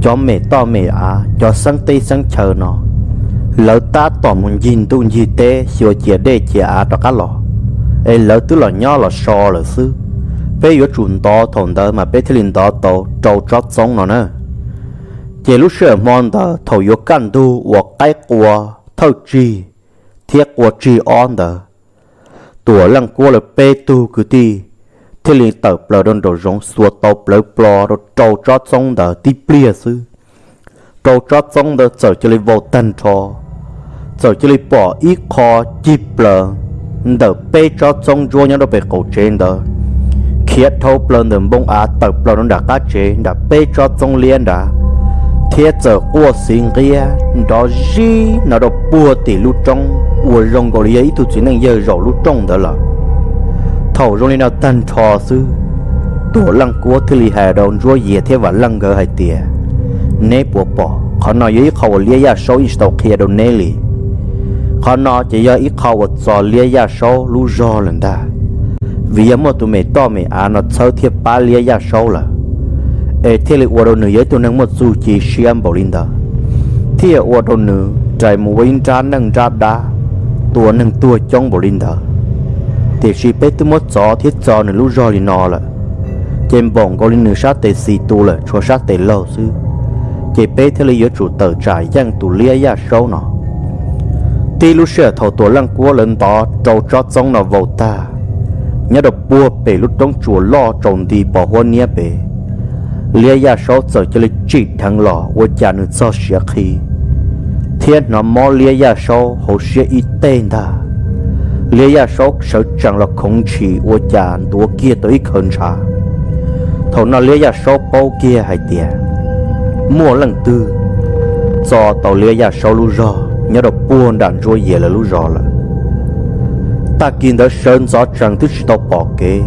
cov mem toj mem av, cov xeeb teb xeeb chaw no, lawv tab tom mus ncig ntuj ncig teb xyuas cia dej cia av rov qab los, es lawv twb los nyob los so lawm xwb. Peb yuav tsum ntov thaum ntawd mas peb thiaj li ntov tau rau tsob txoob no na. Ces lub sij hawm hmo ntawd thaum yuav kaj ntug uas qaib qua thawj tsig thiab qua tsig ob ntawd, Tuam Leej Kuab lawv peb tug kwv tij thiaj li tawm plaws rau nraum zoov xuas tau plawv plo rau rau tsob txoob ntawd tib pliag xwb. Rau tsob txoob ntawd txawm cia li vau tag nrho, txawm cia li pom ib qho cig plaws ntawm peb tsob txoob ntsuab nyob rau pem qaum tsev ntawd, khiav dhau plaws ntawm npoo av tawm plaws rau nram qab tsev nram peb tsob txoob liab nrad, thiab txawm quaj xiv nqiab nrov zib no rau puag tim lub roob uas zoo nkaus li yog ib tug txiv neej yawg zaum lub rooj ntawd lawm. Thaum zoo li no tag nrho xwb, Tuam Leej Kuab thiaj li hais rau Ntsuab Yias thiab Vam Leej nkawd hais tias, neb puas pom qhov no yog ib qho uas Liab Yaj Saub yeej tsis tau qhia rau neb li. Qhov no ces yog ib qho uas txog Liab Yaj Saub lub zog lawm ntag, vim yog muaj tus mem toj mem av no txhawb thiab pab Liab Yaj Saub lawm, es thiaj li ua rau nws yog ib tug neeg muaj txuj ci siab npaum li ntawd, thiaj ua rau nws rais mus ua ib nrab neej nrab dab, tua neeg tuag coob npaum li ntawd. Tiam sis peb twb muab txov thiab txo nws lub zog li no lawm, ces npaum nkaus li nws sab tes xis tu lawm tshuav sab tes laug xwb, ces peb thiaj li yuav tsum tawm tsam yeej tus Liab Yaj Saub no. Tib lub sij hawm thaum Tuam Leej Kuab lawv ntov rau tsob txoob no vau tag, nyob rau puag pem lub roob tsuas loj tsaus nti pos huab niab pem, Liab Yaj Saub txawm cia li tsim dheev los ua cas nws txog siav qhi, thiab hnov mob Liab Yaj Saub hauv siab ib teg ntag. Liab Yaj Saub sawv tsees los khoov ntshis ua cas ntuav kiag tau ib khaws ntshav. Thaum no Liab Yaj Saub paub kiag hais tias muaj leej twg txo tau Liab Yaj Saub lub zog nyob rau puag nram Ntsuab Yias lawv lub zos lawm. Tag kis ntawd sawv ntxov tsees twb tsis tau pom kev,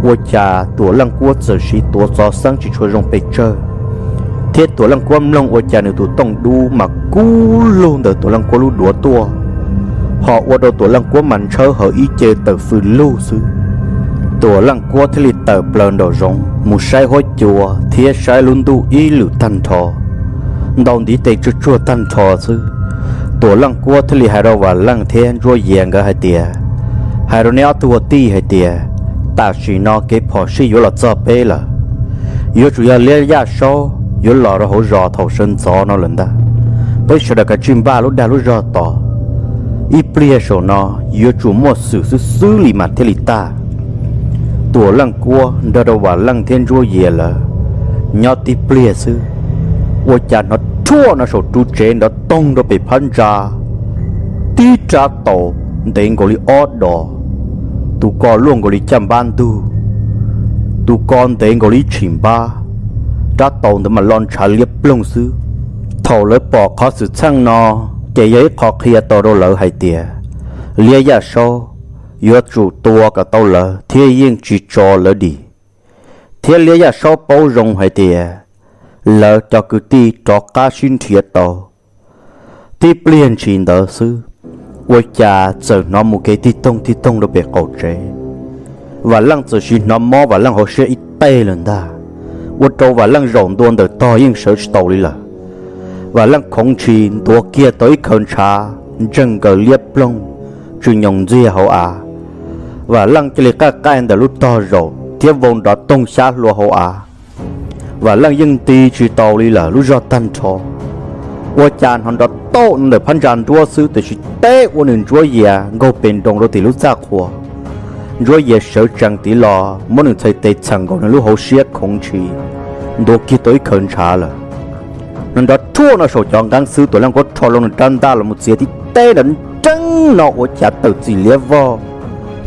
ua cas Tuam Leej Kuab txawm siv tuav txov xeeb tsis tshua zoo pes tsawg, thiab Tuam Leej Kuab mloog ua cas nws tus tooj dub mas kub lug ntawm Tuam Leej Kuab lub duav tuaj, ho ua rau Tuam Leej Kuab mas ntshawb hawv ib ce tawm fws lug xwb. Tuam Leej Kuab thiaj li tawm plaws nraum zoov mus saib huab cua thiab saib lub ntuj ib lwm tag nrho, ntau ntiv tes tsuag tsuag tag nrho xwb. Tuam Leej Kuab thiaj li hais rau Vam Leej thiab Ntsuab Yias nkawd hais tias, hais rau neb ob tug ua tij hais tias, tam sim no kev phom sij yuav los txog peb lawm. Yuav tsum yog Liab Yaj Saub yuav los rau hauv zos thaum sawv ntxov no lawm ntag. Peb sawv daws kav tsij npaj lub dag lub zog tos, ib pliag saum no yuav tsum muaj xwm xwb xwb li mas thiaj li tag. Tuam Leej Kuab nrog rau Vam Leej thiab Ntsuab Yias lawv nyob tib pliag xwb, ua cas hnov rhuaj no saum ru tsev nrov toog rau pem phab ntsa, tib rab taus ntev nkaus li ob dos, tus ko luaj nkaus li caj npab ntug, tus ko ntev nkaus li ib tshim npab, rab taus ntawd mas lo ntshav liab ploog xwb. Thaum lawv pom qhov xwm txheej no, ces yog ib qho qhia tau rau lawv hais tias Liab Yaj Saub yuav tsum tua kom tau lawv thiab yeej tsis tso lawv dim. Thiab Liab Yaj Saub paub zoo hais tias lawv cov kwv tij rov qab sib nrhiav tau tib pliag ntshis ntawd xwb, ua cas txawm hnov mus kev tig toog tig toog rau pem qaum tsev. Vam Leej txawm sis hnov mob Vam Leej hauv siab ib teg lawm ntag, ua rau Vam Leej zaum ntua ntawm tog yeej sawv tsis taus li lawm. Vam Leej khoov ntshis ntuav kiag tau ib khawv ntshav ntseeg nkaws liab ploog, tsw nyoos ntxiag hauv av. Vam Leej cia li qaij qaij ntawm lub tog zaum thiab vau nrov toog xyab hlua hauv av. Vam Leej yeej nti tsis tau li lawm lub zog tag nrho. Ua cas hnov nrov tauj no ntawm phab ntsa nruab xwb, tiam sis teb ua nws Ntsuab Yias nkaug pes nroos rau tim lub txaj qhua. Ntsuab Yias sawv tsees tiv los muab nws txhais tes txheem nkaus nws lub hauv siab khoov ntshis, ntuav kiag tau ib khawv ntshav lawm. Nws nrov rhuaj no saum cov nqeeb xwb, Tuam Leej Kuab rho loo nws rab ntaj los mus txiav tib teg nrov nreeb no ua cas tawm txim liab vog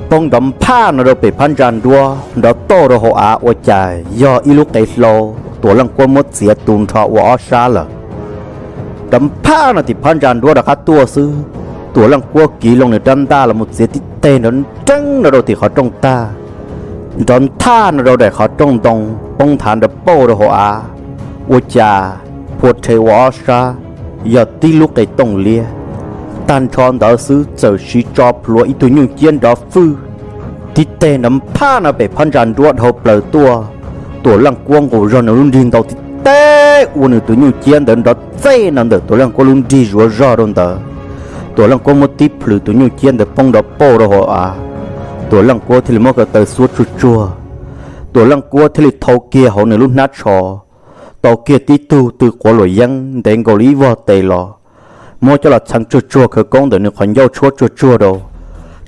poob nrov nphaj no rau pem phab ntsa nruab, nrov tauj rau hauv av ua cas yog ib lub qe hlau Tuam Leej Kuab muab txiav tu nrho ua ob sab lawm. Nrov nphaj no tim phab ntsa nruab rov qab tuaj xwb, Tuam Leej Kuab kiv loo nws rab ntaj los mus txiav tib teg nrov nreeb no rau tim qhov rooj tag, nrov nthaj no rau daim qhov rooj ntoo poob nthav nrov pauj rau hauv av, ua cas phua rhe ua ob sab, yog tib lub qe tooj liab. Tag nrho ntawd xwb txawm sis tso plhuav ib tug nyuj ciab nrov fwj tib teg nrov nphaj no pem phab ntsa nruab dhau plaws tuaj. Tuam Leej Kuab nqus zog nws lub nrig ntau tib teg ua nws tus nyuj ciab ntawd nrov txej no ntawm Tuam Leej Kuab lub nrig zuav zog rau ntawd. Tuam Leej Kuab muab tib plhws tus nyuj ciab ntawd poob nrov pauj rau hauv av. Tuam Leej Kuab thiaj li muab ko taw xuab tsuag tsuag. Tuam Leej Kuab thiaj li thau kiag hauv nws lub hnab tsho tau kiag tib tug tw quav luam yeeb ntev nkaus li ib vog tes los, muab coj los txheev tsuag tsuag khawv koob ntawm nws qhov ncauj tshuab tsuag tsuag rau,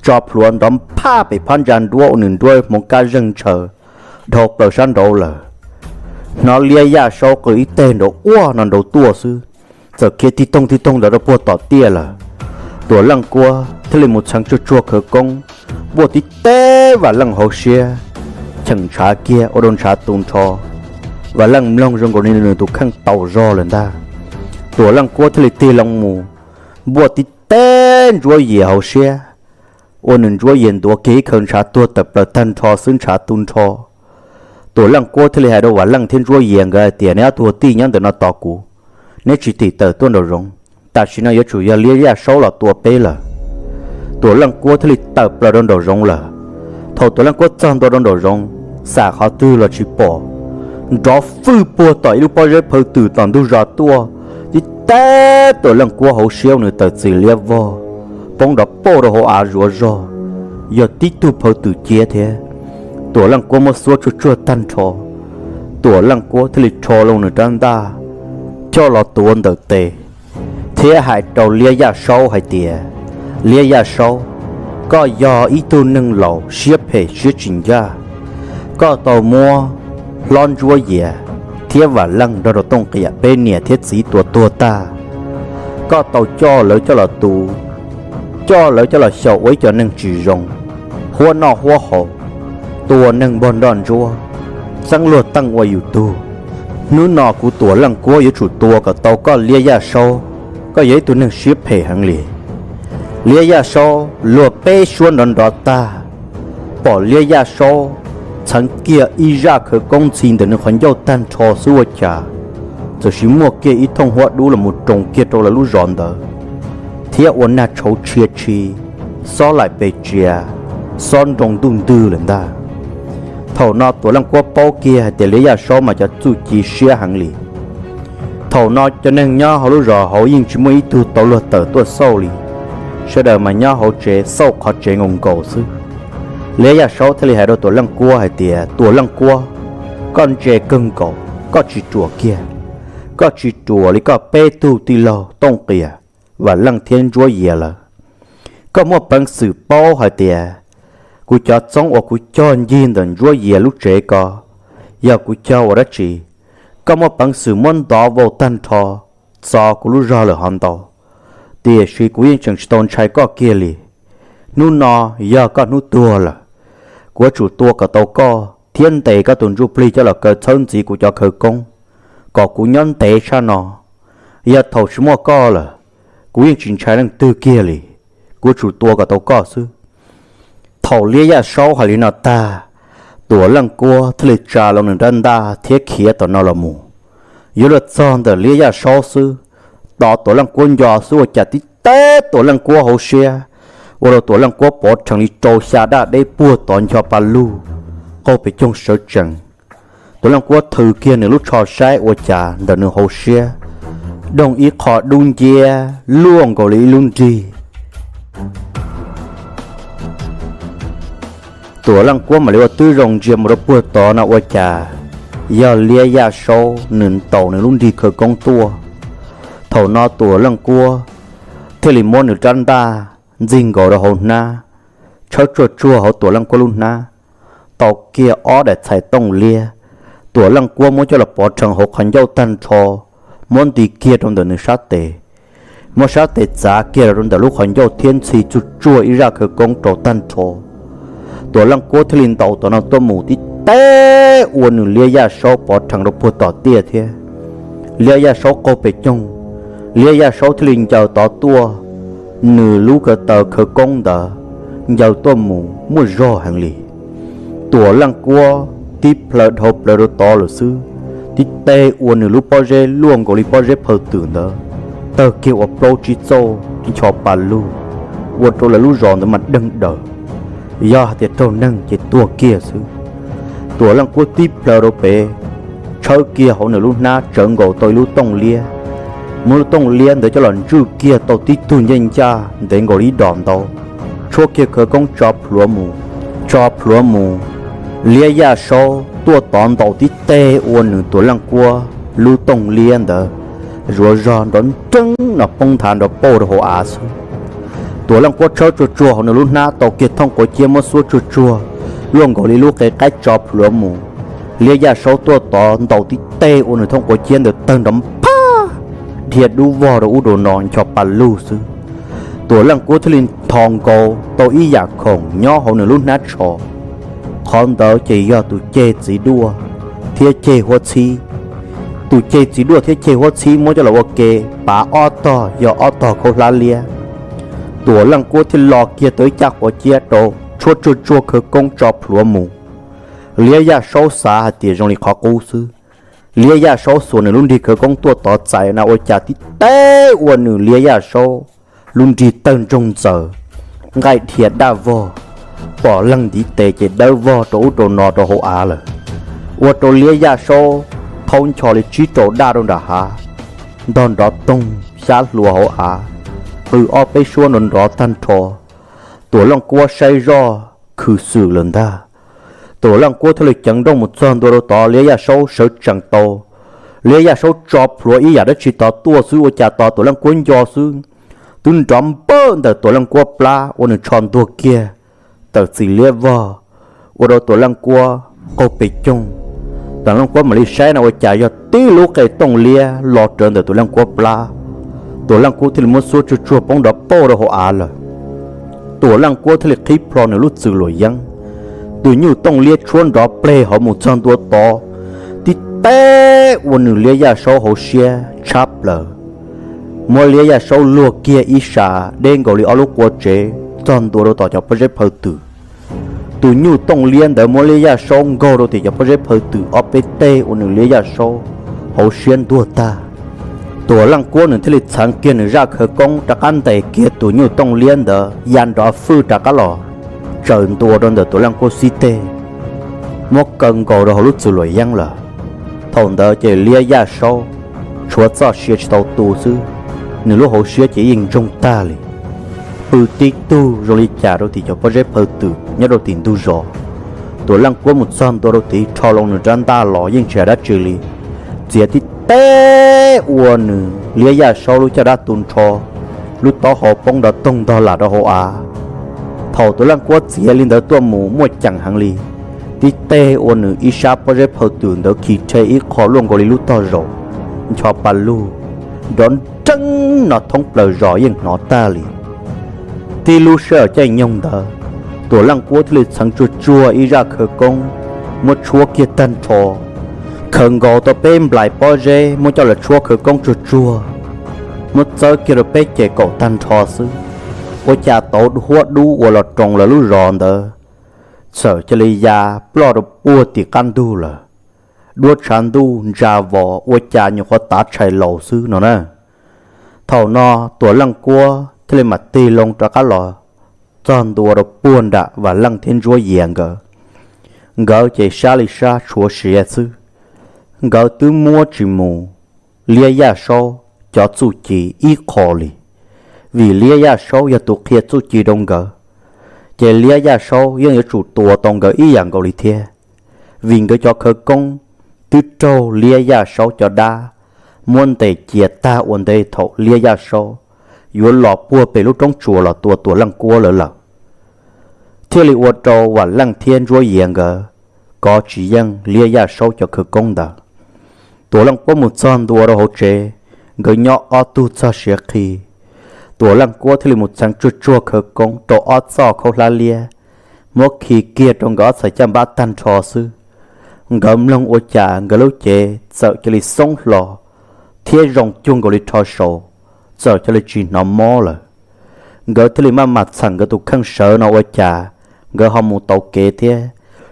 tso plhuav nrov nphaj pem phab ntsa nruab ua nws nruab hmoov kab zeeg ntshaw dhau plaws sab nraud lawm. Hnov Liab Yaj Saub qw ib teg nraud uaj no nraud tuaj xwb, txawm khiav tig toog tig toog ntawd rau puag tom tiaj lawm. Tuam Leej Kuab thiaj li mus txheev tsuag tsuag khawv koob, npuaj tib teg Vam Leej hauv siab, cheem ntshav kiag ua rau ntshav tu nrho. Vam Leej mloog zoo nkaus li nws tus kheej tau zog lawm ntag. Tuam Leej Kuab thiaj li tig loo mus npuaj tib teg Ntsuab Yias hauv siab, ua nws Ntsuab Yias ntuav kiag ib khawv ntshav tuag tawm plaws tag nrho xwb ntshav tu nrho. Tuam Leej Kuab thiaj li hais rau Vam Leej thiab Ntsuab Yias nkawd hais tias, neb ob tug ua tij nyob ntawm no tos kuv, neb tsis tim tawm tuaj nraum zoov, tam sim no yuav tsum yog Liab Yaj Saub los tua peb lawm. Tuam Leej Kuab thiaj li tawm plaws rau nraum zoov lawm. Thaum Tuam Leej Kuab txog ntua rau nraum zoov, xam qhov twg los tsis pom, nrov fwj puag tom ib lub pob zeb phaw twm tom ntug zos tuaj, tib teg Tuam Leej Kuab hauv siab ua nws tawm txim liab vog, poob nrov pauj rau hauv av zuav zog, yog tib tug phaw twm ciab thiab. Tuam Leej Kuab muab xuab tsuag tsuag tag nrho, Tuam Leej Kuab thiaj li rho loo nws rab ntaj coj los tuav ntawm tes thiab hais rau Liab Yaj Saub hais tias, Liab Yaj Saub, koj yog ib tug neeg laus siab phem siab tsis ncaj. Koj tau muab hlob Ntsuab Yias thiab Vam Leej nrog rau Tooj Qiam peb niam thiab txiv tua tuag tag. Koj tau coj lawv coj los tu, coj lawv coj los xyaum ua ib co neeg tsis zoo, huab noj huab haus, tua neeg npog nroj ntsuab, txeeb luag teej ua yus tug. Hnub no kuv Tuam Leej Kuab yuav tsum tua kom tau koj Liab Yaj Saub, koj yog ib tug neeg siab phem heev li. Liab Yaj Saub luag peb suab nrov nrov tag, pom Liab Yaj Saub txheev kiag ib zaj khawv koob ntxhi ntawm nws qhov ncauj tag nrho xwb ua cas txawm sis muaj kiag ib thooj huab dub los mus roos kiag rau lawv lub zos ntawd, thiab ua nag tshauv tshia tshi, xob laim pes tsia, xob nroo ntuj ntwg lawm ntag. Thaum no Tuam Leej Kuab paub kiag hais tias Liab Yaj Saub mas cov txuj ci siab heev li. Thaum no cov neeg nyob hauv lub zos hauv yeej tsis muaj ib tug tau luag tawm tuaj xauj li, sawv daws mas nyob hauv tsev xauj qhov tsev nkaus nkaus xwb. Liab Yaj Saub thiaj li hais rau Tuam Leej Kuab hais tias, Tuam Leej Kuab, Koj ntse kawg nkaus, koj tsis ruam kiag, koj tsis ruam li koj peb tug tij laug Tooj Qias, Vam Leej thiab Ntsuab Yias lawm. Koj muaj peev xwm paub hais tias kuv cov txoob uas kuv cog ncig ntawm Ntsuab Yias lub tsev ko yog kuv cog ua dab tsi. Koj muaj peev xwm muab ntov vau tag nrho txo kuv lub zog lawm hov ntau, tiam sis kuv yeej tseem tsis tau ntshai koj kiag li. Hnub no yog koj hnub tuag lawm, kuv yuav tsum tua kom tau koj thiab ntes koj tus ntsuj plig coj los kaw txhawb ntxiv kuv cov khawv koob kom kuv nyob ntev tshaj no. Yog thaum tsis muaj koj lawm, kuv yeej tsis ntshai leej twg kiag li, kuv yuav tsum tua kom tau koj xwb. Thaum Liab Yaj Saub hais li no tag, Tuam Leej Kuab thiaj li tsa los nws rab ntaj thiab khiav tom no los mus. Yuav luag txog ntawm Liab Yaj Saub xwb, tos Tuam Leej Kuab nco xwb ua cas tib teg Tuam Leej Kuab hauv siab, ua rau Tuam Leej Kuab pov rhees li rau xya daj deb puag tod ncho pa lug, qaug pes coog sawv tsees. Tuam Leej Kuab thws kiag nws lub tsho saib ua cas ntawm nws hauv siab doog ib qho dub nciab luaj nkaus li ib lub nrig. Tuam Leej Kuab mam li ua tib zoo ntsia mus rau puag tod no ua cas yog Liab Yaj Saub nws ntaus nws lub nrig khawv koob tuaj. Thaum no Tuam Leej Kuab thiaj li muab nws rab ntaj ntxig nkaus rau hauv hnab, tshawb tsuag tsuag hauv Tuam Leej Kuab lub hnab, tau kiag ob daim txhais tooj liab. Tuam Leej Kuab muab coj los pov rhees hauv qhov ncauj tag nrho, muab nti kiag rau ntawm nws sab tes, muab sab tes txav kiag rau ntawm lub qhov ncauj thiab ntxhi tsuag tsuag ib zaj khawv koob rau tag nrho. Tuam Leej Kuab thiaj li ntaus tom no tuaj mus tib teg ua nws Liab Yaj Saub pov rhees rau puag tom tiaj thiab. Liab Yaj Saub qaug pes coog, Liab Yaj Saub thiaj li ncaws tod tuaj, nws lub ko taw khawv koob ntawd ncaws tuaj mus muaj zog heev li. Tuam Leej Kuab tib plhaw dhau plaws rau tod lawm xwb, tib teg ua nws lub pob zeb luaj nkaus li pob zeb phaw twm ntawd tawg kiag ua plaub tsib txauj ncho pa lug, ua rau lawv lub zos ntawd mas deeg daws. Yog hais tias raug neeg ces tuag kiag xwb. Tuam Leej Kuab tib plhaw rau pem, tshawb kiag hauv nws lub hnab tsawv nkaus tau ib lub tooj liab, muab lub tooj liab ntawd coj los ntswj kiag tau tib tug ncaj ncaj ntev nkaus li ib dos ntau, tshuab kiag khawv koob tso plhuav mus. Tso plhuav mus, Liab Yaj Saub tuaj tod ntaus tib teg ua nws Tuam Leej Kuab lub tooj liab ntawd zuav zog nrov nreeb no poob nthav nrov pauj rau hauv av xwb. Tuam Leej Kuab tshawb tsuag tsuag hauv nws lub hnab tau kiag thooj quav ciab muab xuab tsuag tsuag luaj nkaus li lub qe qaib tso plhuav mus. Liab Yaj Saub tuaj tod ntaus tib teg ua nws thooj quav ciab ntawd tawg nrov nphaj, dhia dub vog rau ub rau no ncho pa lug xwb. Tuam Leej Kuab thiaj li nthos nkaus tau ib yam khoom nyob hauv nws lub hnab tsho. Qhov ntawd ces yog tus ceg txiv duaj thiab ceg huab txhib. Tus ceg txiv duaj thiab ceg huab txhib muab coj los ua ke pav ob tog yog ob tog khaub hlab liab. Tuam Leej Kuab thiaj lo kiag tau ib caj quav ciab rau, tshuab tsuag tsuag khawv koob tso plhuav mus. Liab Yaj Saub xav hais tias zoo li qhov qub xwb. Liab Yaj Saub xuas nws lub nrig khawv koob tuaj tod txais na ua cas tib teg ua nws Liab Yaj Saub lub nrig tawg ntsoog ntxaws, nqaij dhia daj vog, pom leeg ntiv tes ces dawb vog rau ub rau no rau hauv av lawm, ua rau Liab Yaj Saub thaub ncho li tsib rau daj rau nram hav, ntog nrov toog xyab hluas hauv av, qw ob peb suab nrov nrov tag nrho. Tuam Leej Kuab saib zoj khwv xwm lawm ntag. Tuam Leej Kuab thiaj li ceev nrooj mus txog ntua rau tod, Liab Yaj Saub sawv tsees tau. Liab Yaj Saub tso plhuav ib yam dab tsi tod tuaj xwb ua cas tos Tuam Leej Kuab nco xwb, twb nrov npawj ntawm Tuam Leej Kuab plab ua nws tsho ntuag kiag tawm txim liab vog, ua rau Tuam Leej Kuab qaug pes coog. Tuam Leej Kuab mam li saib na ua cas yog tib lub qe tooj liab los rawv ntawm Tuam Leej Kuab plab. Tuam Leej Kuab thiaj li muab xuab tsuag tsuag poob nrov pauj rau hauv av lawm. Tuam Leej Kuab thiaj li qhib plho nws lub txwm luam yeeb, tus nyuj tooj liab tshuab nrov pleg hauv mus txog ntua tod, tib teg ua nws Liab Yaj Saub hauv siab tshab plaws, muab Liab Yaj Saub luag kiag ib sas deb nkaus li ob lub qua tsev txog ntua rau tom cov pob zeb phaw twm. Tus nyuj tooj liab ntawd muab Liab Yaj Saub nkaug rau tim cov pob zeb phaw twm ob peb teg ua nws Liab Yaj Saub hauv siab ntuag tag. Tuam Leej Kuab nws thiaj li txheev kiag nws zaj khawv koob rov qab ntes kiag tus nyuj tooj liab ntawd ya nrov fwj rov qab los tsaws ntua rau ntawm Tuam Leej Kuab xib teg, muab kaw nkaus rau hauv lub txwm luam yeeb lawm. Thaum ntawd ces Liab Yaj Saub tshuav txoj sia tsis tau tu xwb, nws lub hauv siab ces yeej ntsoog tag li, pw tib tug zoo li cas rau tim cov pob zeb phaw twm nyob rau tim ntug zos. Tuam Leej Kuab mus txog ntua rau tid rho loo nws rab ntaj los yeej tsis hais dab tsi li, txiav tib teg ua nws Liab Yaj Saub lub caj dab tu nrho, lub taub hau poob nrov toog ntog lam rau hauv av. Thaum Tuam Leej Kuab txiav li ntawd tuaj mus muaj ceem heev li, tib teg ua nws ib sab pob zeb phaw twm ntawd khi rhe ib qho luaj nkaus li lub tog zaum, ncho pa lug, nrov nreeb no thoob plaws zos yeej hnov tag li. Tib lub sij hawm caij nyoog ntawd, Tuam Leej Kuab thiaj li txheev tsuag tsuag ib zaj khawv koob, muab tshuab kiag tag nrho, khaws nkaus tau peb nplais pob zeb muab coj los tshuab khawv koob tsuag tsuag, muab txawb kiag rau peb ces kaum tag nrho xwb. Ua cas tauv huab dub uas los roos lawv lub zos ntawd txawm cia li ya ploj rau puag tim qab ntug lawm. Duab tshav ntuj ntsa vos ua cas nyuam qhuav tav tshais laus xwb no na. Thaum no Tuam Leej Kuab thiaj li mam tig loo rov qab los txog ntua rau puag nram Vam Leej thiab Ntsuab Yias nkawd. Nkawd ces sab li sab tshuav siav xwb. Nkawd twb muab tsis mus Liab Yaj Saub cov txuj ci ib qho li, vim Liab Yaj Saub yog tus qhia txuj ci rau nkawd, ces Liab Yaj Saub yeej yuav tsum tua tau nkawd ib yam nkaus li thiab, vim nkawd cov khawv koob twb raug Liab Yaj Saub cov dab muab ntes cia tag ua ntej thaum Liab Yaj Saub yuav los puag pem lub roob tsuas los tua Tuam Leej Kuab lawv lawm. Thiaj li ua rau Vam Leej thiab Ntsuab Yias nkawd kov tsis yeej Liab Yaj Saub cov khawv koob ntawd. Tuam Leej Kuab mus txog ntua rau hauv tsev, nkawd nyob ob tug txog siav qhi. Tuam Leej Kuab thiaj li mus txheev tsuag tsuag khawv koob rau ob txoj khaub hlab liab, muab khi kiag rau nkawd ob txhais caj npab tag nrho xwb. Nkawd mloog ua cas nkawd lub cev txawm cia li xoob hlo thiab zoo cuag nkaus li rho saud, txawm cia li tsis hnov mob lawm. Nkawd thiaj li maj mam txheem nkawd tus kheej sawv no ua cas nkawd ho mus tau kev thiab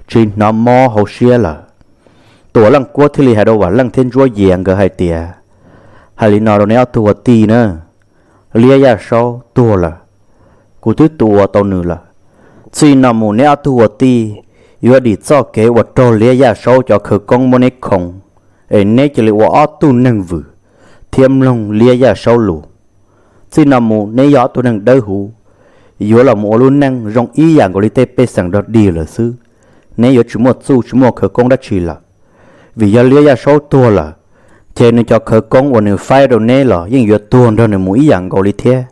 tsis hnov mob hauv siab lawm. Tuam Leej Kuab thiaj li hais rau Vam Leej thiab Ntsuab Yias nkawd hais tias, hais li no rau neb ob tug ua tij na, Liab Yaj Saub tuag lawm, kuv twb tua tau nws lawm. Txij no mus neb ob tug ua tij yuav dim txoj kev uas raug Liab Yaj Saub cov khawv koob muab neb khoov, es neb cia li ua ob tug neeg vwm thiab mloog Liab Yaj Saub lus. Txij no mus neb yog ob tug neeg dawb huv, yuav los mus ua lub neej zoo ib yam nkaus li tej pej xeem dog dig lawm xwb. Neb yuav tsis muaj txuj tsis muaj khawv koob dab tsi lawm, vim yog Liab Yaj Saub tuag lawm, ces nws cov khawv koob uas nws faib rau neb los yeej yuav tuag nrog nws mus ib yam nkaus li thiab.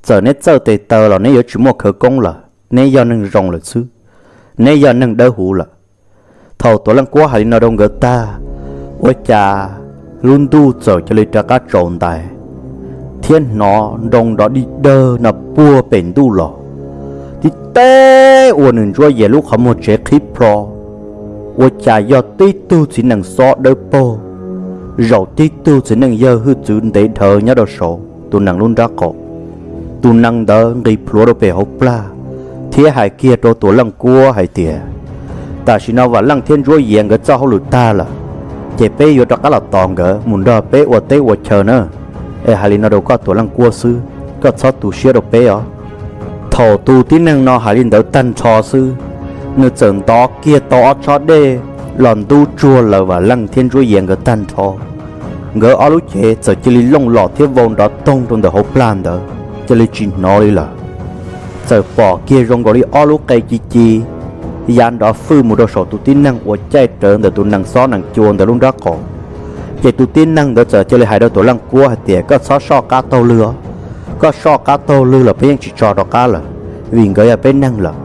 Txawm neb txawj tes taw los neb yuav tsis muaj khawv koob lawm, neb yog neeg zoo lawm xwb, neb yog neeg dawb huv lawm. Thaum Tuam Leej Kuab hais li no rau nkawd tag, ua cas lub ntuj txawm cia li rov qab tsaus ntais, thiab hnov nroo nrov dig dawg no puag pem ntuj los. Tib teg ua nws Ntsuab Yias lub qhov muag tsev qhib plho, ua cas yog tib tug txiv nees xob dawb paug, zaum tib tug txiv neej yawg hwj txwv ntev dhawv nyob rau saud tus nees lub nrab qaum. Tus nees ntawd nqis plhuav rau pem hauv plag, thiab hais kiag rau Tuam Leej Kuab hais tias, tam sim no Vam Leej thiab Ntsuab Yias nkawd txoj hauj lwm tag lawm, ces peb yuav rov qab los tos nkawd mus nrog peb ua teb ua chaw na. Es hais li no rau koj Tuam Leej Kuab xwb, koj txhob tu siab rau peb os. Thaum tus tib neeg no hais li ntawd tag nrho xwb, nws txawm ntov kiag tau ob tsob dej los ntub tsuag lawm Vam Leej thiab Ntsuab Yias nkawd tag nrho. Nkawd ob lub cev txawm cia li looj los thiab vau nrov toog rau ntawm hauv plag ntawd, cia li tsis hnov li lawm. Txawm pom kiag zoo nkaus li ob lub qe ci ci ya nrov fwj mus rau saum tus tib neeg uas caij rawv ntawm tus nees xob nees cua ntawd lub nrab qaum. Ces tus tib neeg ntawd txawm cia li hais rau Tuam Leej Kuab hais tias, koj txhob soj qab taug lw os, koj soj qab taug lw los peb yeej tsis tso rov qab lawm, vim nkawd yog peb neeg lawm.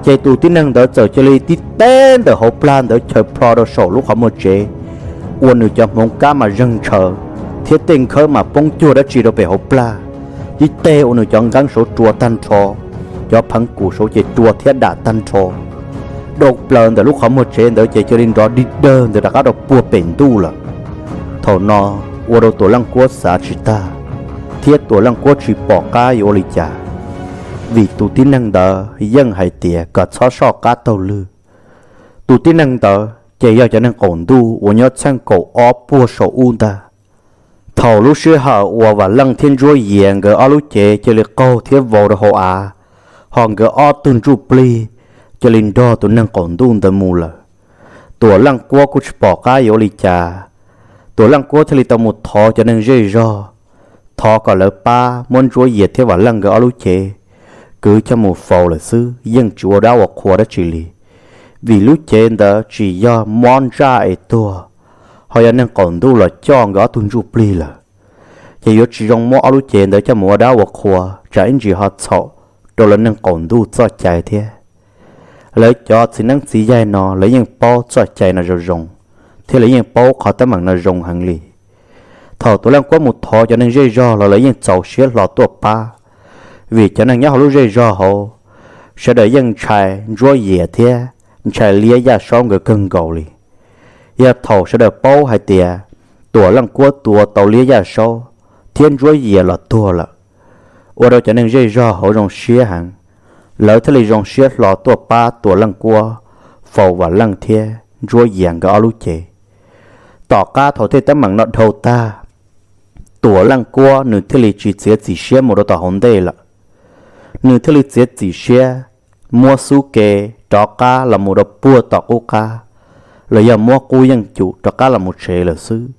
Ces tus tib neeg ntawd txawm cia li tib teg ntawm hauv plag ntawd chaws plho rau saum lub qhov muag tsev, ua nws cov hmoov kab mas zeeg ntshaw, thiab tej nkhawb mas poob cuag dab tsi rau pem hauv plag. Tib teg ua nws cov nqeeb saud rua tag nrho, cov pheev kum saud ces rua thiab dam tag nrho. Dhau plaws ntawm lub qhov muag tsev ntawd ces cia li nrov dig dawg ntawd rov qab rau puag pem ntuj lawm. Thaum no ua rau Tuam Leej Kuab xav tsis tag, thiab Tuam Leej Kuab tsis pom qab yuav ua li cas, vim tus tib neeg ntawd yeej hais tias kom txhob soj qab taug lw. Tus tib neeg ntawd ces yog cov neeg qaum ntuj uas nyob txheej kaum ob puag saum ub ntag. Thaum lub sij hawm uas Vam Leej thiab Ntsuab Yias nkawd ob lub cev cia li qaug thiab vau rau hauv av, ho nkawd ob tug ntsuj plig cia li nrog tus neeg qaum ntuj ntawd mus lawm, Tuam Leej Kuab kuj tsis pom qab yuav ua li cas. Tuam Leej Kuab thiaj li tau mus thov cov neeg zej zog, thov kom lawv pab muab Ntsuab Yias thiab Vam Leej nkawd ob lub cev kwv coj mus faus lawm xwb, yeej tsis ua dab ua qhua dab tsi li, Vim lub cev ntawd tsis yog mob ntsaj es tuag, ho yog neeg qaum ntuj los coj nkawd ob tug ntsuj plig lawm, ces yuav tsis zoo muab ob lub cev ntawd coj mus ua dab ua qhua, tsam ib ntsis ho txhaum rau lawv neeg qaum ntuj txoj cai thiab. Lawv cov txiv neeb txiv yaig no lawv yeej paub txoj cai no zoo zoo, thiab lawv yeej paub qhov teeb meem no zoo heev li. Thaum Tuam Leej Kuab mus thov cov neeg zej zog los lawv yeej txaus siab hlo tuaj pab, vim cov neeg nyob hauv lub zej zog hauv, sawv daws yeej ntshai Ntsuab Yias thiab ntshai Liab Yaj Saub nkawd kawg nkaus li. Yog thaum sawv daws paub hais tias Tuam Leej Kuab tua tau Liab Yaj Saub thiab Ntsuab Yias los tuag lawm, ua rau cov neeg zej zog hauv zoo siab heev, lawv thiaj li zoo siab hlo tuaj pab Tuam Leej Kuab faus Vam Leej thiab Ntsuab Yias nkawd ob lub cev. Tom qab thaum tej teeb meem no dhau tag, Tuam Leej Kuab nws thiaj li tsis txiav txim siab mus rau tom hauv ntej lawm. Nws thiaj li txiav txim siab muab xub ke rov qab los mus rau puag tom qub qab, los yog muab qub yeej cum rov qab los mus tsev lawm xwb.